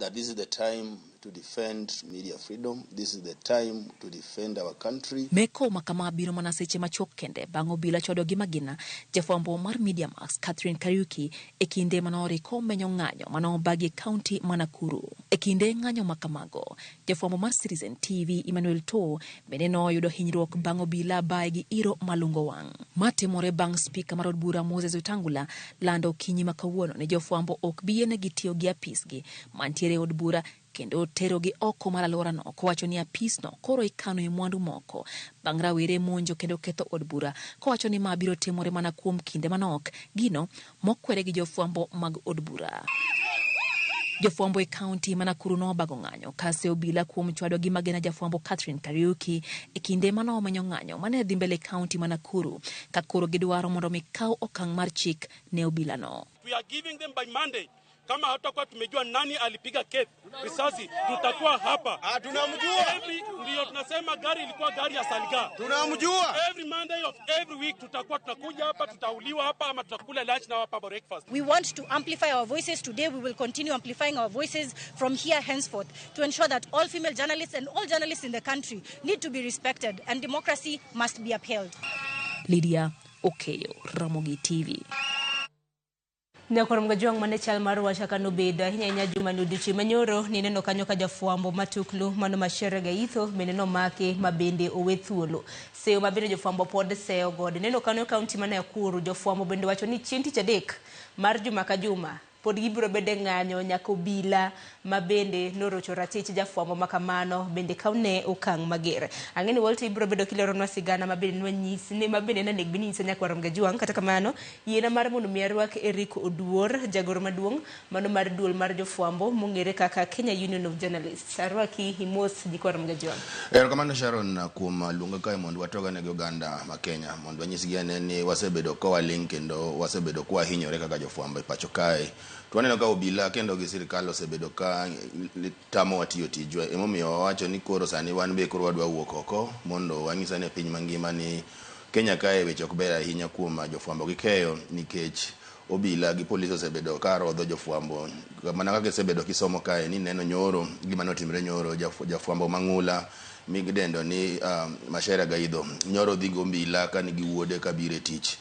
S2: that this is the time to defend media freedom. This is the time to defend our country.
S27: Meko makama biro mana seche machuok kende bang' obila chwado gi magina jafwambo mar Mediamax Catherine Kariuki e kinde manoriko menyo ng'anyo manobagi e kaunti ma Nakuru. E kinde ng'anyo makamago, jafwambo mar Citizen TV Emmanuel Too bende noyudo hinyruok bang' obila baye gi iro malungo wang'. Matimore bang' spika mar od bura Moses Wetangula lando okinyi ma kawuono ni jofwambo ok bi yienegi tiyo gi apisgi mantiere e od bura kendo terogi oko mar alworano kowacho ni apisno koro ikano e mwandu moko bang' rawere monjo kendo ketho od bura kowacho ni ma biro timore mana kuom kinde manok gino mokwere gi jofwambo mag od bura. Jofwambo e kaunti ma Nakuru nobago ng'anyo kase obila kuom chwado gi magina jafwambo Catherine Kariuki e kinde manomenyo ng'anyo mane dhi mbele e kaunti ma Nakuru ka koro gidwaro mondo mi kaw okang' mar chik ne obilano.
S3: We are giving them by Monday. Kama hatutakuwa tumejua nani alipiga Keith risasi, tutakuwa hapa.
S25: Tunamjua.
S3: Every, ndio tunasema gari ilikuwa gari ya Salga.
S25: Tunamjua.
S3: Every Monday of every week tutakuwa tunakuja hapa, tutauliwa hapa ama tutakula lunch na hapa breakfast.
S4: We want to amplify our voices today. We will continue amplifying our voices from here henceforth to ensure that all female journalists and all journalists in the country need to be respected and democracy must be upheld.
S27: Lydia Okeyo, Ramogi TV.
S1: Nyakwar Mgajwang' mane chal mar wach kaka nobedo ahinya ahinya juma ni odiochieng' manyoro nineno kanyo ka jafwambo matuklu mano Mashere Gaitho bende nomaki ma bende owe thuolo. Seyo ma bende jofwambo pod seyo godo. Neno kanyo kaunti ma Nakuru jofwambo bende wacho ni chieng' tich adek mar juma ka juma pod gibiro bedo e ng'anyo nyaka obila ma bende norocho ratich jafwambo ma kamano bende kawne okang' mager. Ang'e ni Walter ibiro bedo kileronwa sigana ma bende nwanyisi ma bende nanego bed ni inyisa nyakwar Mgajwang'. Kata kamano yiena mar mondo mi arwak Eric Oduor, jagoro maduong' mano mar duol mar jofwambo mong'ere kaka Kenya Union of Journalists. Arwaki imos nyikwar Mgajwang'.
S2: Erokamano Sharon kuom luonga kae mondo watogane gi oganda ma Kenya mondo wanyisgi ane ni wasebedo ka waling' kendo wasebedo ka wahinyore kaka jofwambo e pacho kae. To waneno ka obila kendo gi sirikal osebedo ka tamowa tiyo tijwa. Emomiyo wawacho ni koro sani wan be koro wadwa wuok oko mondo wanyis ane piny mangima ni Kenya kae weche ok ber ahinya kuom jofwambo gi keyo nikech obila gi polis osebedo ka rodho jofwambo mana kaka isebedo kisomo kae ni neno nyoro gima notimre nyoro jafwambo mang'ula midendo ni Mashere Gaidho nyoro dhi gi obila ka nigi wuode kabiro e tich.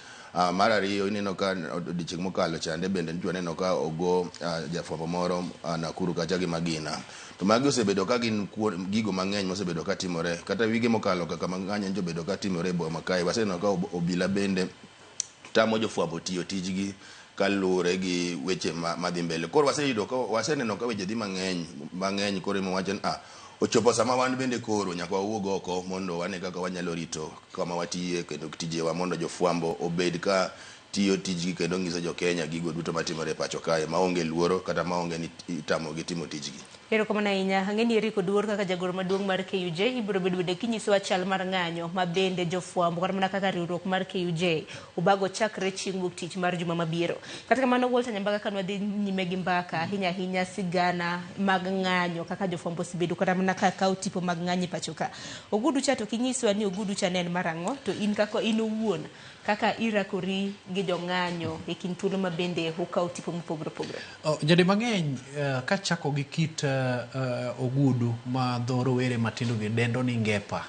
S2: Mar ariyo ineno ka odiochieng' mokalo chande bende nitie waneno ka ogo jafwambo moro Nakuru kacha gi magina. To magi osebedo ka gin gigo mang'eny mosebedo ka timore kata wige mokalo kaka ng'anyo nyocha obedo ka timore e boma kae waseneno ka obila bende tamo jofwambo tiyo tijgi kaluwore gi weche madhi mbele. Koro waseyudo ka waseneno ka weche dhi mang'eny koro ema wacho ni ochopo sama wan bende koro nyaka wawuog oko mondo wane kaka wanyalo rito kama watiye kendo tijewa mondo jofwambo obed ka tiyo tijgi kendo nyiso jo Kenya gigo duto matimore e pacho kae maonge luoro kata maonge ni itamogi timo tijgi.
S1: Erokamano ahinya. Ang'e ni Eric Oduor kaka jagoro maduong' mar KUJ ibiro bedo bende kinyisowa chal mar ng'anyo ma bende jofwambo kata mana kaka riwruok mar KUJ obago chakre chieng' wuok tich mar juma mabiro. Kata kamano Walter Nyambaga ka nwadhi nyime gi mbaka ahinya ahinya sigana mag ng'anyo kaka jofwambo osebedo kata mana ka kawo tipo mag ng'anyo e pacho ka. Ogudu cha to kinyiswa ni ogudu cha ne en mar ang'o to in kaka in owuon kaka irakori gi jong'anyo e kind thuolo ma bende ukawo tipo mopogore opogore.
S5: Nyadi mang'eny kachako gi kit ogudu ma dho rowere matindo gi dendo ni ngepa.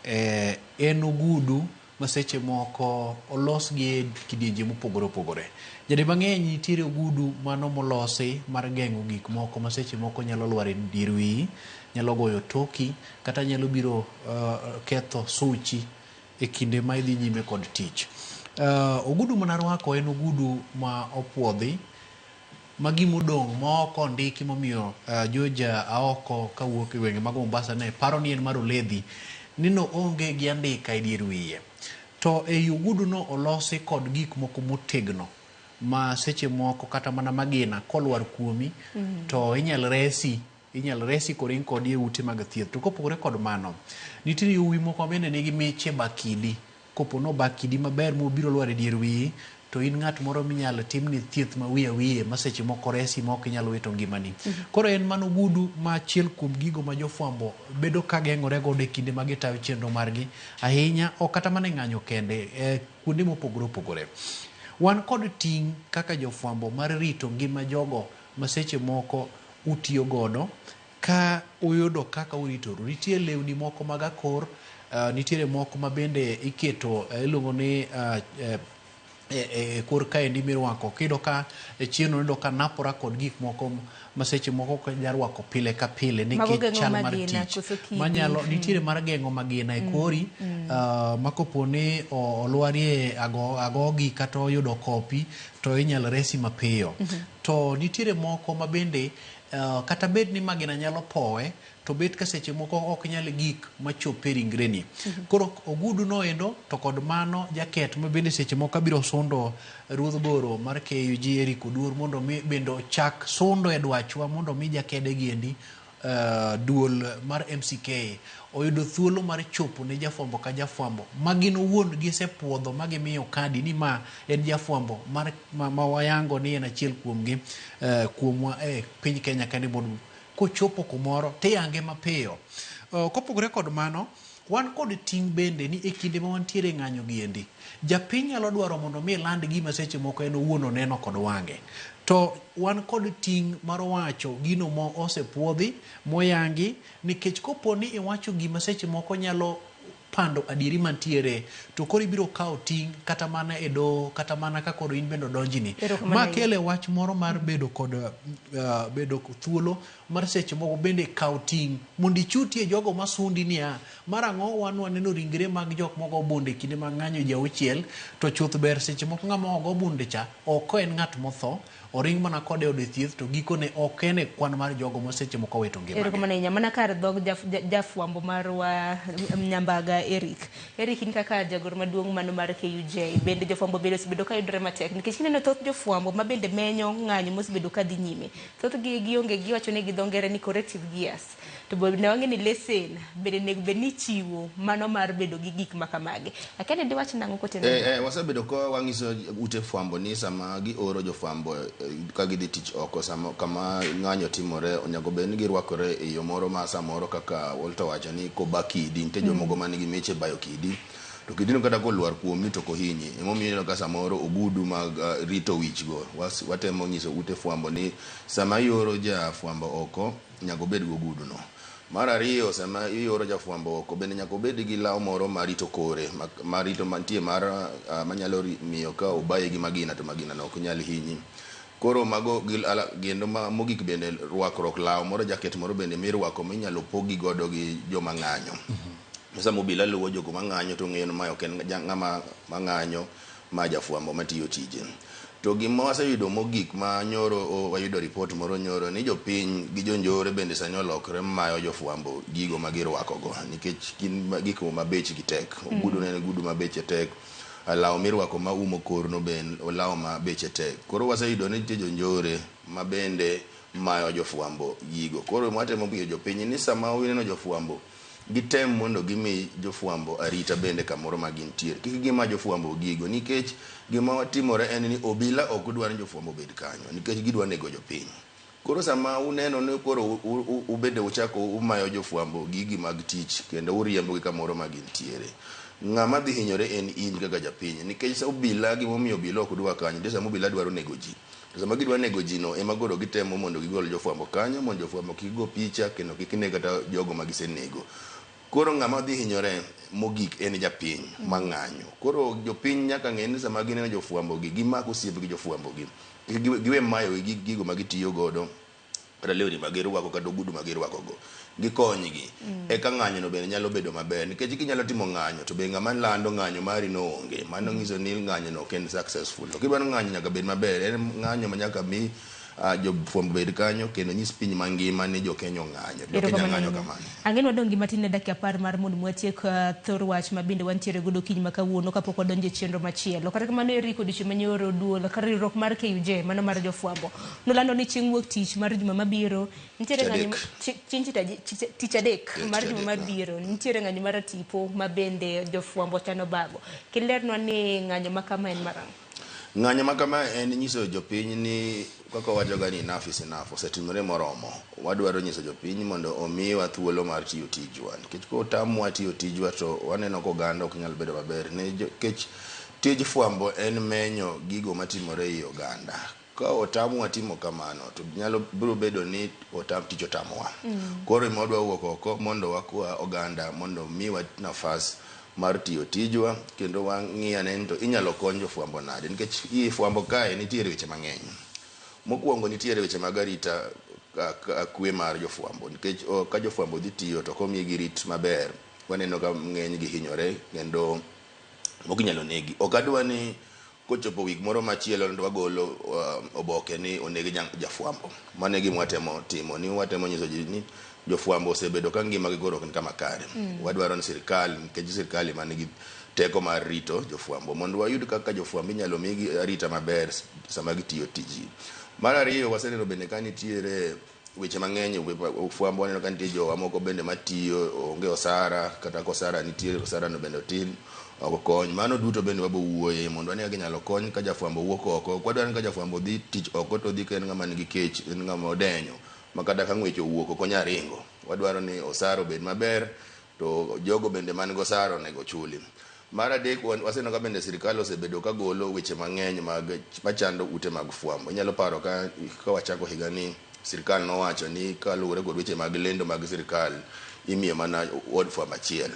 S5: En ogudu ma seche moko olos gi e kidienje mopogore opogore. Nyadi mang'eny nitiere ogudu mano molosi mar geng'o gik moko ma seche moko nyalo lwar e dier wiyi, nyalo goyo toki, kata nyalo biro ketho suchi e kinde ma idhi nyime kod tich. Ogudu manarwako en ogudu ma opuodhi ma gimodong' ma ok ondiki momiyo George Aoko kawuok e gwenge mag Mombasa ne paro ni en mar Oledhi ni no onge gi andika e dier wiye. To ei ogudu no olosi kod gik moko motegno ma seche moko kata mana magina kolwar kuomi to inyal resi inyal resi koring kodi e ute mag thieth. To kopogore kod mano, nitiere yowuoyi moko bende nigi miche bakidi. Kopo no bakidi maber mobiro lwar e dier wiyi, to in ng'at moro minyalo timni thieth ma wiye wiye ma seche moko resi ma ok inyal wito ngimani. Koro en mano ogudu ma achiel kuom gigo ma jofwambo bedo ka geng'ore godo e kinde ma gitayo chenro margi ahinya, ok kata mana e ng'anyo kende, kuonde mopogore opogore. Wan kod ting' kaka jofwambo mar rito ngima jogo ma seche moko utiyo godo ka uyudo kaka uritoru. Nitie lewni moko mag akor, nitiere moko ma bende iketo iluongo ni e kor kaendi mirwako. Kiyudo ka chien iyudo ka napora kod gik moko ma seche moko ok inyal rwako pile ka pile nikech chal mar tich. Manyalo nitiere mar geng'o magina e kori ma kopo ni olwarie agogi kata oyudo kopi to inyalo resi mapiyo. To nitiere moko ma bende kata bed ni magina nyalo powe to bet ka seche moko ok nyal gik machop e ringreni. Koro ogudu no endo to kod mano jaket ma bende seche moko abiro sundo ruodh goro mar KUG Eric Oduor mondo mi bende ochak sundo e dwachwa mondo mi jakede giendi duol mar MCK oyudo thuolo mar chopo ne jafwambo ka jafwambo ma gin owuon gisepuodho ma gimiyo kadi ni ma en jafwambo mar ma wayango ni en achiel kuomgi kuomwa e piny Kenya ka ni mondo kochopo kumoro tiyange mapiyo. Kopogore kod mano, wan kod ting' bende ni e kinde ma wantiere e ng'anyo giendi, japiny nyalo dwaro mondo mi land gima seche moko en owuon oneno kod wang'e. To wan kod ting' mar wacho gino mo osepuodhi, moyangi, nikech kopo ni iwacho gima seche moko nyalo pando adieri mantiere, to koro ibiro kawo ting' kata mana e doho, kata mana ka koro in bende odonjni. Ma kele wach moro mar bedo kod bedo thuolo mar seche moko bende kawo ting' mondo ichutie jogo masundi niya, mar ang'o wan waneno ringre mag jok mogo bunde kinde mag ng'anyo ji auchiel, to chuth ber seche moko ng'ama ogo bunde cha ok en ng'at motho, oring mana kode e od thieth to gikone ok en e kwan mar jogo ma seche moko owito ngimagi.
S1: Erokamano ahinya. Mana kar dhog jafwambo marwa Nyambaga Eric. Eric, in kaka jagoro maduong' mano mar KUJ, bende jofwambo bende osebedo ka yudore matek nikech ineno thoth jofwambo ma bende menyo ng'anyo mosebedo ka dhi nyime. Thothgi gionge giwacho ni gi dho ngere ni corrective gears. To bende wang'e ni lesen bende onego bed ni ichiwo mano mar bedo gi gik ma kamagi. Akia ni diwach nang'o kotenore?
S2: Wasebedo ka wang'iso ute fwambo ni sama gioro jofwambo ka gidhi tich oko sama kama ng'anyo timore onego bed ni girwakore e yo moro ma samoro kaka Walter wacho ni koba kidi nitie jomoko man gi miche bayo kidi to kidino kata kolwar kuomi to ok ohinyi. Emomiyo ineno ka samoro ogudu mag rito wich go watemo nyiso ute fwambo ni sama ioro jafwambo oko nyaka obed gi ogudu no. Mar ariyo, sama ioro jafwambo oko bende nyaka obed gi law moro marito kore marito mantie mar manyalo miyo ka obaye gi magina to magina no ok nyal hinyi. Koro mago kendo mogik bende rwakruok law moro jaket moro bende mirwako minyalo pogi godo gi joma ng'anyo. Sama obila luwo jogo mang'anyo to ng'eyo ni mae ok en ng'ama mang'anyo ma jafwambo matiyo tije. To gima waseyudo mogik ma nyoro wayudo ripot moro nyoro ni jopiny gi jonjore bende sani olokore mayo jofwambo gigo ma girwako go nikech gin gik ma bechgi tek. Ogudu ne en ogudu ma beche tek. Law mirwako ma umo korno be en law ma beche tek. Koro waseyudo ni nitie jonjore ma bende mayo jofwambo gigo. Koro watemo miyo jopiny ni sama uneno jofwambo, gitem mondo gimi jofwambo arita bende kamoro ma gintiere. Kik gima jofwambo gigo nikech gima timore en ni obila ok dwar ni jofwambo obed kanyo nikech gidwa nego jopiny. Koro sama uneno ni koro ubende uchako umayo jofwambo gigi mag tich kendo uriembogi kamoro ma gintiere. Ng'ama dhi hinyore en in kaka japiny nikech sa obila gimomiyo obila ok dwa kanyo nitie sama obila dwaro nego ji. To sama gidwa nego ji no ema koro gitemo mondo gigol jofwambo kanyo mondo jofwambo kik go picha kendo kik ne kata jogo ma gisenego. Koro ng'ama dhi hinyore mogik en japiny mang'anyo. Koro jopiny nyaka ng'e ni sama gineno jofwambo gi gimak osiep gi jofwambo gi. Kik giwe mayo gi gigo ma gitiyo godo kata lewni ma girwako kata ogudu ma girwako go. Gikonygi. Eka ng'anyo no bende nyalo bedo maber nikech kinyalo timo ng'anyo to be ng'ama lando ng'anyo mari no onge. Mano nyiso ni ng'anyo no ok en successful. To kidwaro ng'anyo nyaka bed maber. En ng'anyo ma nyaka mi jofwambo bed kanyo kendo nyis piny mangima ni jo Kenya ong'anyo. Jo Kenya ng'anyo kamano.
S1: Ang'e ni wadong' gi matin ne dakika 10 mar mondo watiek thor wach ma bende wantiere godo kiny ma kawuono kapok wadonjo e chenro machielo. Kata kamano Eric odiochieng' manyoro duol kar riwruok mar KUJ mano mar jofwambo nolando ni chieng' wuok tich mar juma mabiro nitiere ng'anyo chieng' tich adek mar juma mabiro nitiere ng'anyo mar tipo ma bende jofwambo chano bago. Kilernwa ni ng'anyo ma kama en marang'o?
S2: Ng'anyo ma kama en nyiso jopiny ni kaka wawachoga ni enough is enough, osetimore moromo. Wadwaro nyiso jopiny mondo omiwa thuolo mar tiyo tijwa. Nikech kotamwa tiyo tijwa to waneno ka oganda ok nyal bedo maber. Nikech tij fwambo en menyo gigo matimore ei oganda. Ka otamwa timo kamano to nyalo biro bedo ni tich otamowa. Koro ema wadwa wuok oko mondo wakwa oganda mondo miwa nafas mar tiyo tijwa kendo wang'i ane ni to inyalo kony jofwambo nade nikech i fwambo kae nitiere weche mang'eny. Mokwongo nitiere weche mag arita kwe mar jofwambo nikech ka jofwambo dhi tiyo to komigi rit maber waneno ka ng'eny gi hinyore kendo moko inyalo negi. Ok adwa ni kochopo wik moro machielo to wagolo oboke ni oneg jafwambo. Mano e gima watemo timo ni watemo nyiso ji ni jofwambo osebedo ka ngimagi koro ok ni kama kare. Wadwaro ni sirikal nikech sirikal ema nigi teko mar rito jofwambo mondo wayud kaka jofwambo inyalo migi arita maber sama gitiyo tijgi. Mar ariyo waseneno bende ka nitiere weche mang'eny fwambo waneno ka nitie jowa moko bende matiyo onge osara kata ka osara nitie osara no bende otin ok kony. Mano duto bende wabo wuoye mondo wane kaka inyalo kony ka jafwambo wuok oko. Ok wadwar ni ka jafwambo dhi tich oko to odhi ka en ng'ama nigi kech en ng'ama odenyo ma kata ka ng'wech owuok ok onyal ringo. Wadwaro ni osara obed maber to jogo bende man gi osara onego chuli. Mar adek waseneno ka bende sirikal osebedo ka golo weche mang'eny mag machando ute mag fwambo. Inyalo paro ka wachako higa ni sirikal nowacho ni kaluwore kod weche mag lendo mag sirikal imiyo mana od fwambo achiel.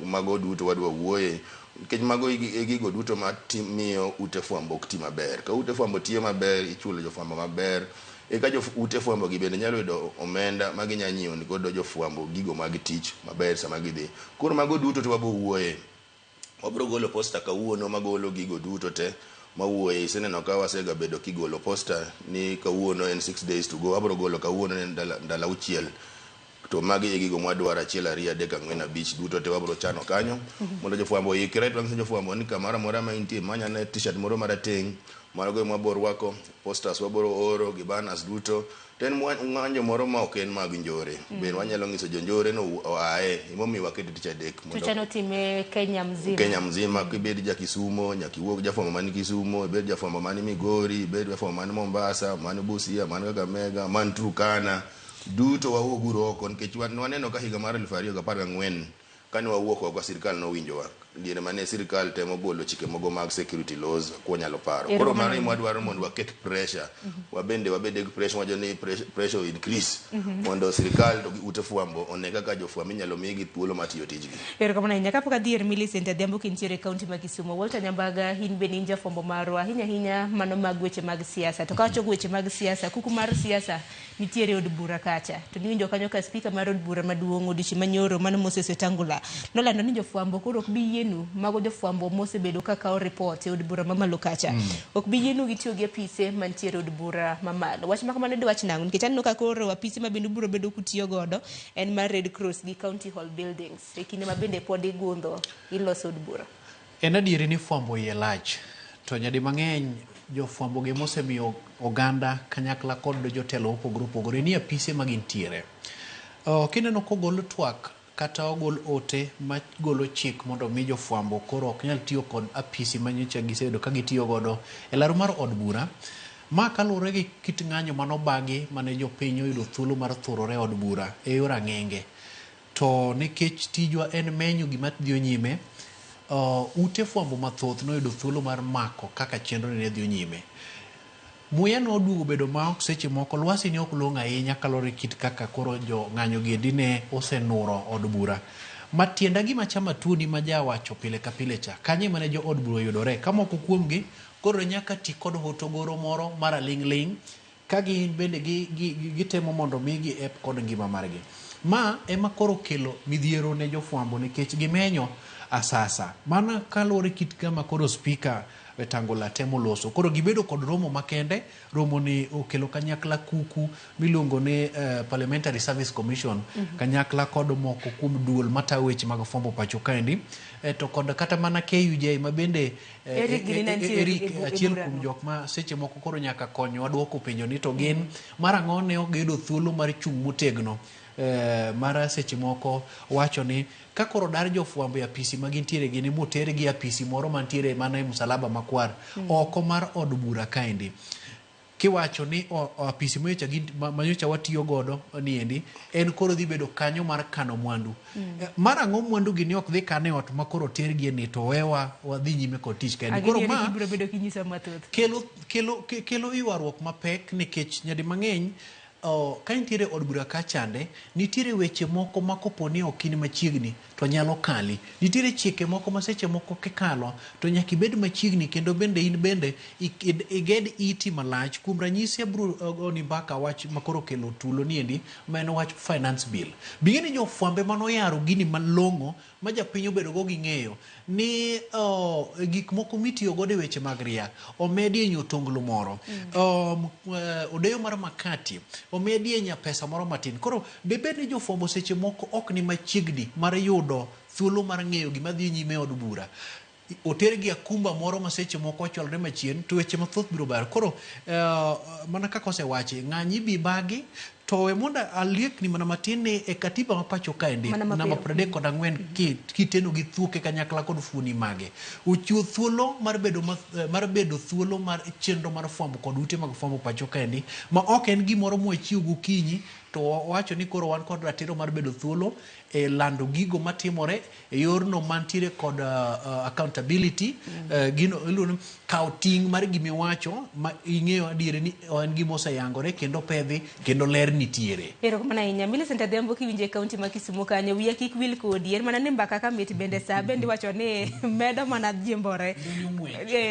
S2: Mago duto wadwa wuoye nikech mago e gigo duto ma miyo ute fwambo ok ti maber. Ka ute fwambo tiyo maber, ichulo jofwambo maber, eka ute fwambo gi bende nyalo yudo omenda ma ginya nyiewo godo jofwambo gigo mag tich maber sama gidhi. Koro mago duto to wabo wuoye. Wabro golo poster kawuono magolo gigo duto te mawuoye. Iseneno ka wasega bedo kigolo poster ni kawuono en 6 days to go. Wabro golo kawuono en ndalo 6 to magi e gigo mwadwaro 1 2 3 4 5 duto te wabro chano kanyo mondo jofwambo oikre. To wanyiso jofwambo ni kamoro amora ma intie many ane t-shirt moro marateng' mago ema wabro rwako, posters wabro oro gi banners duto. To en ng'anjo moro ma ok en mag njore. Bende wanyalo nyiso jonjore no oaye. Emomiyo wakete tich adek.
S1: To chano time Kenya mzima.
S2: Kenya mzima. Kibed ja Kisumo, nyaka iwuog jafwambo man Kisumo, ibed jafwambo man Migori, ibed jafwambo man Mombasa, man Busia, man Kakamega, man Turkana. Duto wawuog uru oko nikech waneno ka higa mar 2014 kane wawuok oko sirikal nowinjowa. Diere mane sirikal temo golo chike mogo mag security laws kwanyalo paro. Koro mano ema wadwaro mondo waket pressure. Wabende wabed gi pressure wacho ni pressure increase mondo sirikal to gi ute fwambo one kaka jofwambo inyalo migi thuolo mar tiyo tijgi.
S1: Erokamano ahinya. Kapok adhi ir Millicent Adhiambo kintiere e kaunti ma Kisumo, Walter Nyambaga in bende in jafwambo marwa ahinya ahinya mano mag weche mag siasa. To kawachopo weche mag siasa, kuku mar siasa nitiere e od bura kacha. To niwinjo kanyo ka spika mar od bura maduong' odiochieng' manyoro mano Moses Wetangula nolando ni jofwambo koro ok bi yienu mago jofwambo mosebedo ka kawo report e od bura mamalo kacha. Ok bi yienu gitiyo gi apise mantiere e od bura mamalo. Wach ma kamano diwach nang'o? Nikech aneno ka koro apise ma bende ubiro bedo kutiyo godo en mar Red Cross gi County Hall buildings e kinde ma bende pod igundho iloso od bura.
S5: En adieri ni fwambo iye lach, to nyadi mang'eny jofwambo gi mosemiyo oganda kanyakla kod jotelo mopogore opogore ni apise ma gintiere. Kineno kogol twak kata ogol ote magolo chik mondo mi jofwambo koro ok nyal tiyo kod apisi manyocha giseyudo ka gitiyo godo e laro mar od bura. Ma kaluwore gi kit ng'anyo manobagi mane jopiny oyudo thuolo mar thurore e od bura e yor ang'enge. To nikech tijwa en menyo gima dhi nyime, ute fwambo mathoth noyudo thuolo mar mako kaka chenro ni ne dhi nyime. Muya noduogo bedo ma ok seche moko lwasi ne ok long'o ahinya kaluwore gi kit kaka koro jo ng'anyo gi ne osenuro od bura. Matienda gima chama tuoni ma jawacho pile ka pile cha, kanye mane jo od bura oyudore ka moko kuomgi koro nyaka ti kod hotogoro moro mar aling' ling' ka gin bende gitemo mondo mi gi ep kod ngima margi. Ma ema koro kelo midhiero ne jofwambo nikech gimenyo asasa. Mana kaluwore kit kama koro spika Wetangula temo loso. Koro gibedo kod romo makende, romo ni okelo kanyakla kuku miluongo ni Parliamentary Service Commission, kanyakla kod moko kuom duol matayo weche mag fwambo pacho kaendi, to kod kata mana KUJ ma bende
S1: Eric gini ne nitie
S5: Eric
S1: e
S5: achiel
S1: burano.
S5: kuom jok ma seche moko koro nyaka konywa duoko penjo ni to gin mar ang'o ne ok giyudo thuolo mar chung' motegno mar seche moko wacho ni ka koro dar jofwambo e apisi ma gintiere gini motergi e apisi moro mantiere mana e msalaba makwar oko mar od bura kaendi kiwacho ni apisi manyocha watiyo godo niendi en koro dhi bedo kanyo mar kano mwandu. Mar ang'o mwandu gi ni ok dhi kane ot ma koro tergie ni to wewa wadhi nyime kod tich kaendi. Koro ma
S1: ibiro bedo kinyisa mathoth.
S5: Kelo ywaruok mapek nikech nyadi mang'eny ka nitiere od bura kachande nitiere weche moko ma kopo ni ok in machiegni to nyalo kali. Nitiere chike moko ma seche moko kikalo to nyaka ibed machiegni kendo bende in bende iged iti malach. Kuom ranyisi abiro goni mbaka wach ma koro kelo tulo niendi ma en wach finance bill. Bing'e ni jofwambe manoyaro gini malong'o ma japiny obedo go gi ng'eyo ni gik moko mitiyo godo e weche mag ria omedie nyotonglo moro, odeyo mar makati omedie nyapesa moro matin. Koro debed ni jofwambo seche moko ok ni machiegni mar yudo thuolo mar ng'eyo gima dhi nyime e od bura. Otergi akumba moro ma seche moko ochwalore machien to weche mathoth biro bar. Koro mana kaka osewachi, ng'anyi bi bagi to we mondo aliekni mana matin ni e katiba ma pacho kaendi namba 34 kiteno gi thuoke kanyakla kod fuoni mage ochiwo thuolo mar bedo mar bedo thuolo mar chenro mar fwambo kod ute mag fwambo pacho kaendi ma ok en gimoro mwachiwo gokinyi to wacho ni koro wan kod ratiro mar bedo thuolo e lando gigo matimore e yorno mantiere kod accountability, gino iluongo ni kawo ting' mar gimiwacho ma ing'eyo adieri ni en gima oseyangore kendo pedhi kendo ler nitiere.
S1: Erokamano ahinya. Millicent Adhiambo kiwinjo e kaunti ma Kisumu kanyo, wiya kik wil kodi. En mana ni mbaka ka mit bende sa bende iwacho ni medo mana jimbore.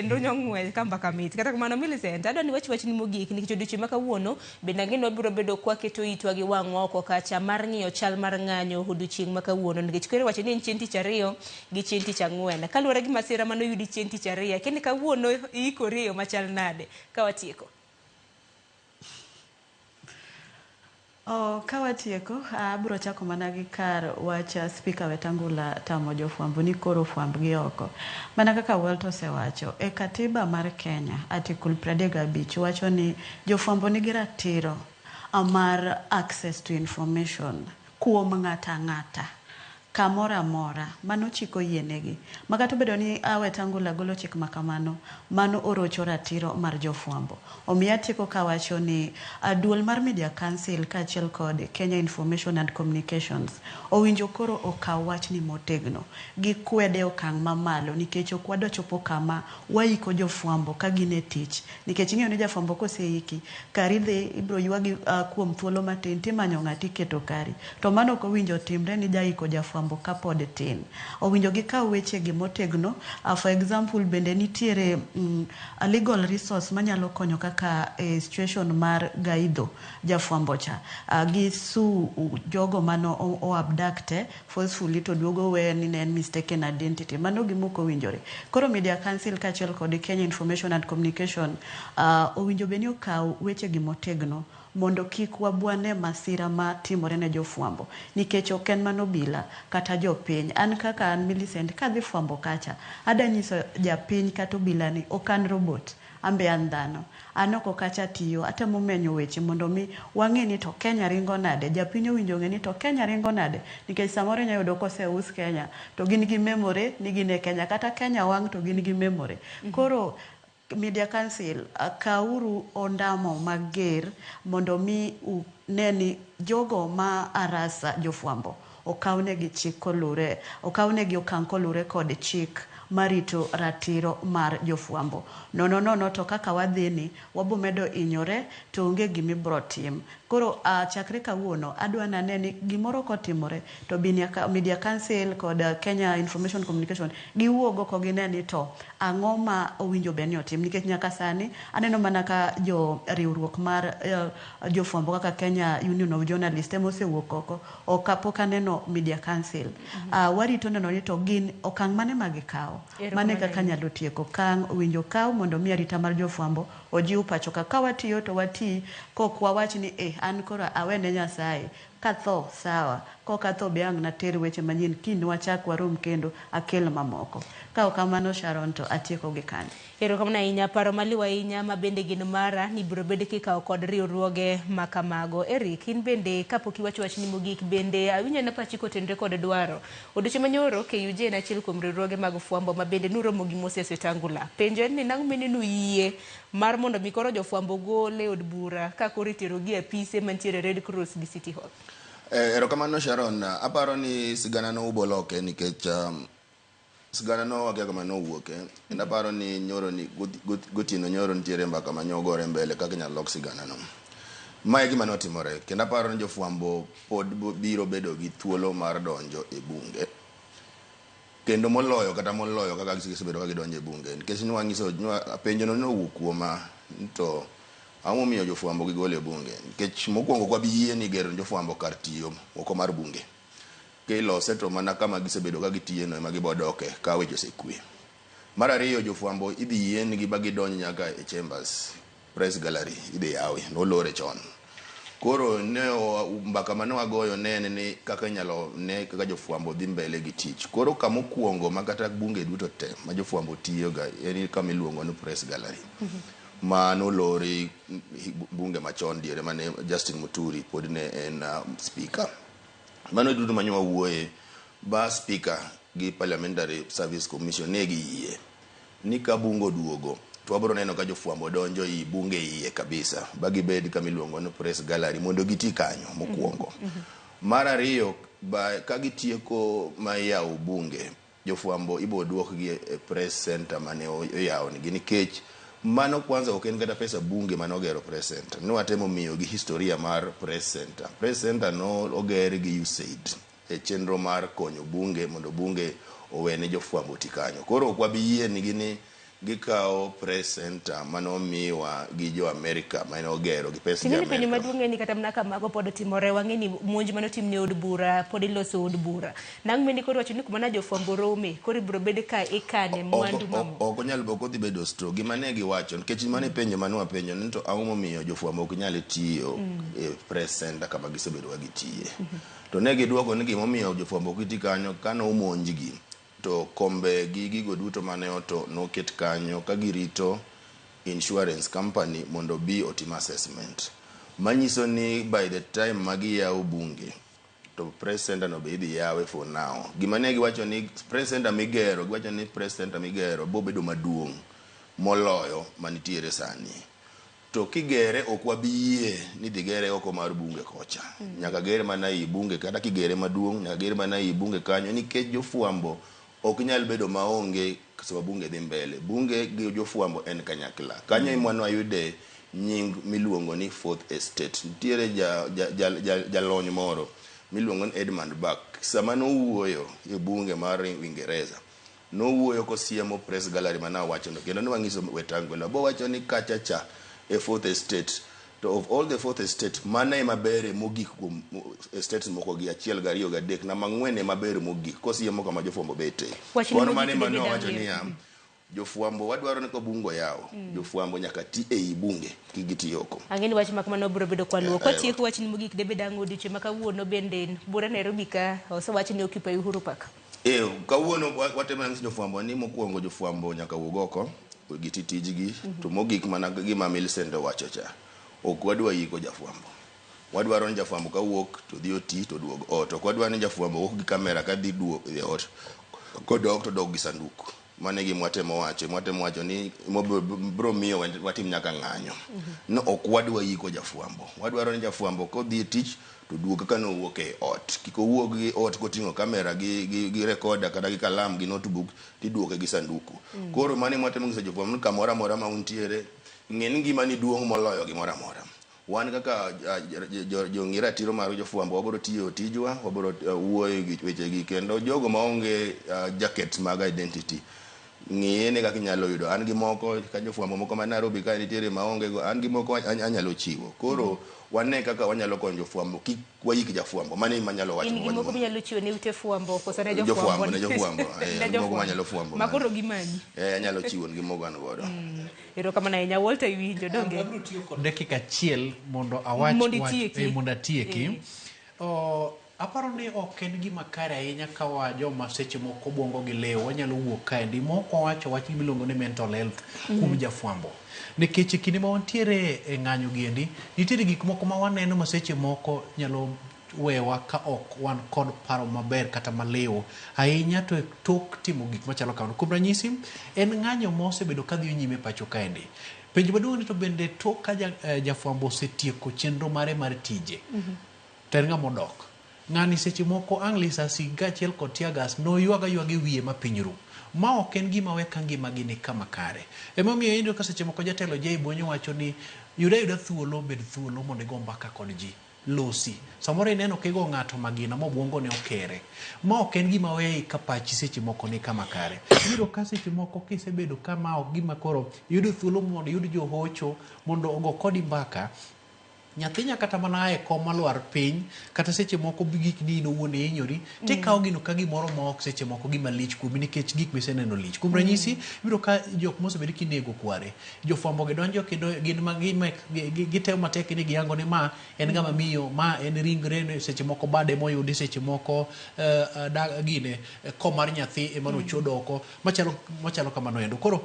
S1: Ndunyo ng'wech ka mbaka mit. Kata kamano Millicent, adwa ni wach wachni mogik nikech odiochieng' ma kawuono bende ang'e ni wabiro bedo kwaketo itwa gi wang'wa oko kacha mar ng'iyo chal mar ng'anyo odiochieng' ma kawuono nikech kwere wacho ni en chieng' tich ariyo gi chieng' tich ang'wen. Kaluwore gi masira manoyudi chieng' tich ariyo, akia ni kawuono iikori e yo machal nade ka watieko?
S6: Ka watieko, abiro chako mana gi kar wach Spika Wetangula tamo jofwambo ni koro fwambgi oko. Mana kaka Walter osewacho, e katiba mar Kenya, Article 35 wacho ni jofwambo nigi ratiro mar access to information kuom ng'ato ang'ata kamoro amora. Mano chik oyienegi. Ma kata obedo ni Wetangula golo chik ma kamano, mano orocho ratiro mar jofwambo. Omiyo atieko kawacho ni duol mar Media Council kaachiel kod Kenya Information and Communications owinjo koro okaw wachni motegno. Gikwede okang' mamalo nikech ok wadwa chopo kama waiko jofwambo ka gin e tich. Nikech ing'eyo ni jafwambo koseiki, kari dhi ibiro ywagi kuom thuolo matin timanyo ng'ati iketo kari. To mano ok owinjo timre ni jaiko jafwambo kapod tin. Owinjo gikaw wechegi motegno. For example, bende nitiere a legal resource manyalo konyo kaka situation mar Gaidho jafwambo cha. Gi sue jogo mano o abduct forcefully to duogo we ni ne en mistaken identity. Mano gima ok owinjore. Koro Media Council kaachiel kod Kenya Information and Communication owinjo bed ni okaw wechegi motegno mondo kik wabwane masira ma timore ne jofwambo nikech ok en mana obila kata jopiny. An kaka an Millicent kadhi fwambo kacha ada nyiso japiny kata obila ni ok an robot an be an dhano. An oko kacha atiyo atemo menyo weche mondo mi wang'e ni to Kenya ringo nade, japiny owinjo ong'e ni to Kenya ringo nade nikech samoro inya yudo koseus Kenya to gin gi memory ni gin e Kenya kata Kenya wang' to gin gi memory. Koro Media Council kawuru ondamo mager mondo mi une ni jogo ma arasa jofwambo okawnegi chik kolure okawnegi okang' kolure kod chik marito ratiro mar jofwambo. Nono nono to kaka wadhi ni wabo medo hinyore to onge gima ibro tim. Koro chakre kawuono adwa nane ni gimoro kotimore to Media Council kod Kenya Information Communication giwuog oko gine ni to ang'o ma owinjo bed ni otim nikech nyaka sani aneno mana ka jo riwruok mar jofwambo kaka Kenya Union of Journalists ema osewuok oko ok pok aneno Media Council. Warito neno ni to gin okang' mane ma gikawo. Mano e kaka anyalo tieko. Okang' owinjo kaw mondo mi arita mar jofwambo ojiw pacho ka. Ka watiyo to wati kok wawach ni eh an koro awene Nyasaye katho sawa kok atho be ang' nater weche manyien kiny wachak warom kendo akel mamoko. Ka ok kamano Sharon to atieko gi kanyo.
S1: Erokamano ahinya, paro maliw ahinya ma bende gin mara ni biro bed kikawo kod riwruoge ma kamago. Eric, in bende kapok iwacho wachni mogik, bende awinjo na pachi kotenore kod dwaro. Odiochieng' manyoro, KUJ en achiel kuom riwruoge mag fwambo ma bende nuromo gi Moses Wetangula. Penjo en ni nang'o mane nuyie mar mondo mi koro jofwambo gol e od bura ka koro iterogi e apise mantiere Red Cross gi City Hall?
S2: Erokamano Sharon, aparo ni sigana no uboloke nikech sigana no wakia kama nowuoke kendo aparo ni nyoro ni gotieno nyoro nitiere mbaka ma nyogore mbele kaka inyalo lok sigana no. Mae gima notimore kendo aparo ni jofwambo pod biro bedo gi thuolo mar donjo e bunge kendo moloyo kata moloyo kaka gisebedo ka gidonjo e bunge nikech nwanyiso penjo no nowuok kuoma to ang'o momiyo jofwambo gigolo e bunge nikech mokwongo ok wabi yie ni gero jofwambo kar tiyo oko mar bunge kilose to mana kama gisebedo ka gitiye no ema gibodoke ka weche osekwe. Mar ariyo jofwambo idhi yiengi ba gidonj nyaka e chambers press gallery idhi yawi nolore chon. Koro ne mbaka mane wagoyo ne en ni kaka inyalo ne kaka jofwambo dhi mbele gi tich. Koro kamokwongo ma kata bunge duto te ma jofwambo tiyoga en kama iluongo ni press gallery. Ma nolori bunge machon diere mane Justin Muturi pod ne en speaker. Mano duto mane wawuoye ba speaker gi Parliamentary Service Commission ne giyie ni ka bunge oduogo to wabiro neno ka jofwambo donjo ei bunge iye kabisa ba gibed kama iluongo ni press gallery mondo giti kanyo mokwongo. Mar ariyo ba ka gitieko ma yawo bunge jofwambo ibo duokgi e press center mane oyawnigi nikech mano kwanza ok en kata pesa bunge mane ogero press center. Ne watemo miyogi historia mar press center. Press center no oger gi USAID e chenro mar konyo bunge mondo bunge owene jofwambo oti kanyo. Koro ok wabi yienigi ni gikawo press center manomiwa gi jo Amerika mane ogero gi pes jo
S1: Ting'eni penjo
S2: Amerika.
S1: maduong' en ni kata mana ka mago pod timore, wang'e ni monj mane otim ne od bura pod iloso od bura. Nang' mene koro wacho ni kuma na jofwambo rome, koro ibiro bed ka ikane mwandu mamoko.
S2: Ok onyal ok odhi bedo store. Gima ne giwacho nikech mano e penjo mane wapenjo ni to ang'o momiyo jofwambo ok nyal tiyo e press center kama gisebedo ka gitiye. To ne giduoko ni gimomiyo jofwambo ok ti kanyo kane omonjgi to kombe gi gigo duto mane oto noket kanyo ka girito insurance company mondo bi otim assessment. Manyiso ni by the time ma giyawo bunge to press center no be idhi yawe for now. Gima ne giwacho ni press center migero, giwacho ni press center migero bo bedo maduong' moloyo manitiere sani. To kigere ok wabi yie ni dhi gere oko mar bunge kocha. Nyaka gere mana ei bunge kata kigere maduong' nyaka gere mana ei bunge kanyo nikech jofwambo ok nyal bedo maonge sama bunge dhi mbele. Bunge gi jofwambo en kanyakla. Kanyo ema nwayude nying miluongo ni fourth estate. Nitiere jalony moro miluongo ni Edmund Burke. Sama nowuoyo e bunge mar Uingereza, nowuoyo kosiemo press gallery mane awachono kendo ne wanyiso Wetangula bowacho ni kacha cha e fourth estate to of all the fourth estate mano ema bere mogik kuom estates moko gi achiel gariyo gadek namba ang'wen ema ber mogik kosiemo kama jofwambo bete.
S1: Wachni
S2: Kwan
S1: mogik
S2: mano ema
S1: dibed
S2: nowacho
S1: ang'e?
S2: niya Jofwambo wadwaro ni ka bunge oyaw, jofwambo nyaka ti ei bunge, kik giti oko.
S1: Ang'e ni wach ma kamano biro bedo kwaluwo.
S2: Eh,
S1: Kwatieko wachni mogik debed ang'o odiochieng' ma kawuono bende buore Nairobi ka osewach ni occupy Uhuru Park.
S2: Eh, kawuono watemo nyiso jofwambo ni mokwongo jofwambo nyaka wuog oko giti tijgi to mogik mana gima Millicent owacho cha ok wadwa yiko jafwambo wadwaro ni jafwambo kawuok to dhi oti to duog ot ok wadwa ni jafwambo wuok gi kamera kadhi duog e ot kodok to dok gi sanduku mano e gima watemo wacho watemo wacho ni bro miyo watim nyaka ng'anyo no ok wadwa yiko jafwambo wadwaro ni jafwambo kodhi e tich to duog kaka nowuok e ot kik owuog gi ot koting'o kamera gi, gi, gi recorder kata gi kalam gi notebook tiduoke gi sanduku koro mano ema watemo nyiso jofwambo ni kamoro amora ma untiere ng'e ni ngimani duong' moloyo gimoro amora wan kaka jong'i ratiro mar jofwambo wabiro tiyo tijwa wabiro wuoyo e wechegi kendo jogo maonge jackets mag identity ng'iye ne kaka inyalo yudo an gi moko ka jofwambo moko ma Nairobi ka nitiere maonge go an gi moko anyalo chiwo koro wane kaka wanyalo konyo jofwambo kik wayik jafwambo mano ema anyalo wacho
S1: In gi moko minyalo chiwo ne ute fwambo koso ne
S2: jofwambo ne jofwambo eh, an gi moko manyalo fwambo
S1: Ma koro gimanyi.
S2: eh, anyalo chiwo gi moko an godo
S1: Erokamano ahinya Walter iwinjo donge?
S5: Abiro tiyo kod dakika achiel mondo awach
S1: Mondo
S5: wach-
S1: itieki.
S5: eh, mondo atieki.
S1: Eh.
S5: Oh, aparo ni ok en gima kare ahinya ka wa joma seche moko obwongo gi lew wanyalo wuok kaendi mok wawacho wach gimiluongo ni mental health kuom jafwambo nikech e kinde ma wantiere e ng'anyo giendi nitiere gik moko ma waneno ma seche moko nyalo wewa ka ok wan kod paro maber kata maliw ahinya to e tok timo gik machalo kamano. Kuom ranyisi, en ng'anyo ma osebedo kadhi nyime pacho kaendi. Penjo maduong' ni to bende tok ka jafwambo osetieko chenro mare mar tije, to en ng'ama odok. Ng'ani seche moko ang' lisasi kaachiel kod tear gas noywag aywaga e wiye ma piny ru. Ma ok en gima we ka ngimagi ni kama kare. Emomiyo iyudo ka seche moko jatelo Jay Bonyo wacho ni yud ayuda thuolo, bed thuolo mondo igo mbaka kod ji. Losi. Samoro ineno kigo ng'ato magina ma obwongone okere. Ma ok en gima weyi ka pachi seche moko ni kama kare. Iyudo ka seche moko kisebedo ka ma ok gima koro iyudo thuolo mondo iyud johocho mondo ogo kodi mbaka. Nyathi nya kata mana ae kom malwar piny kata seche moko gik ni in owuon ihinyori tikawo gino ka gimoro ma ok seche moko gima lich kuomi nikech gik miseneno lich. Kuom ranyisi, ibiro ka jok mosebed kinego kware, jofwambo gi donjo kendo gin ma gitemo matek ni giyango ni ma en ng'ama miyo, ma en ringre, seche moko bade moyudi, seche moko gine kom mar nyathi ema nochod oko, machalo kamano endo. Koro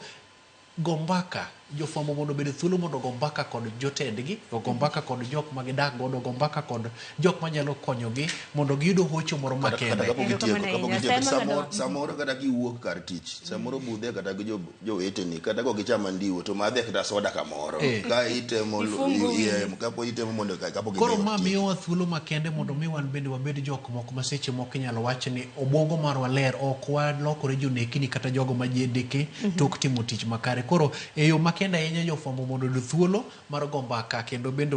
S5: go mbaka, jofwambo mondo obed thuolo mondo ogo mbaka kod jotendgi, ogo mbaka kod jok ma gidak godo, ogo mbaka kod jok manyalo konyogi mondo giyud hocho moro
S2: Kata
S5: makende.
S2: kapok itieko, kapok itieko,
S1: Erokamano ahinya.
S2: samoro, samoro kata kiwuok kar tich, samoro budhe kata gi joweteni, kata kok ichamo andiwo to madhe kata soda kamoro.
S5: Eh.
S2: Ka itemo,
S1: Ifungu wiyi.
S2: kapo itemo mondo kapok
S5: Koro
S2: idhi
S5: ma
S2: ot.
S5: miyowa thuolo makende mondo mi wan bende wabed jok moko ma seche moko inyalo wach ni obwongo marwa ler, ok walokore jonekni kata jogo ma jendeke tok timo tich makare. Koro e yo makende ahinya jofwambo mondo oyud thuolo mar go mbaka kendo bende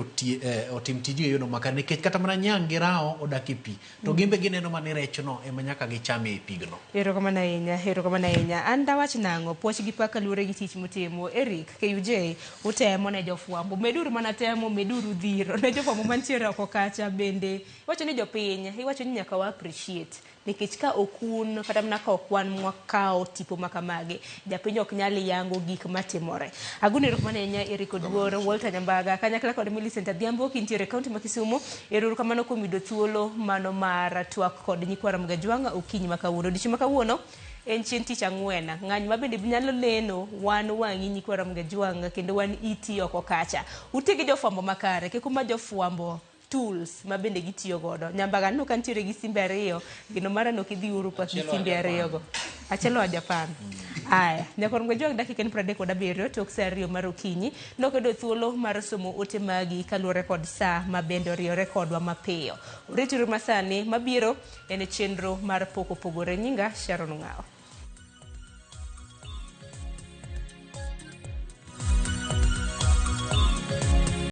S5: otim tijgi e yono makare nikech kata mana nyang' gi rawo odak e pi to gin be gineno mana ni rechno ema nyaka gicham e pigno.
S1: Erokamano ahinya, erokamano ahinya. An dawach nang'o, puoch gi pak kaluwore gi tich mutimo. Eric, KUJ, utemo ne jofwambo. Meduru mana temo, meduru dhiro. Ne jofwambo mantiere oko kacha bende. Iwacho ni jopiny, iwacho ni nyaka wa appreciate. Nikech ka ok un, kata mana ka ok wan mwakawo tipo makamagi, japiny ok nyal yango gik matimore. Agoni erokamano ahinya Eric Oduor, Walter Nyambaga, kanyakla kod Millicent Adhiambo kintiere e kaunti ma Kisumu. Erokamano kuom yudo thuolo mano mar twak kod nyikwa Ramogi Ajwang' okinyi ma kawuono. Odiochieng' ma kawuono en chieng' tich ang'wen. Ng'anyo ma bende nyalo neno wan wang'i nyikwa Ramogi Ajwang' kendo wan iti oko kacha. Uti gi jofwambo makare, kik uma jofwambo tools ma bende gitiyo godo. Nyambaga aneno ka nitiere gi simbe ariyo, gino mara no kidhi Uhuru Park gi
S5: Achiel oa
S1: simbe
S5: Japan.
S1: ariyo go. Achiel oa Japan. Aya, nyakwar Mgajwang' dakika en 37 tok saa 2 mar okinyi. Nokedo thuolo mar somo ote magi kaluwore kod saa ma bende oriyore kodwa mapiyo. Orituru masani mabiro en chenro mar pok opogore. Nyinga Sharon Ong'awo.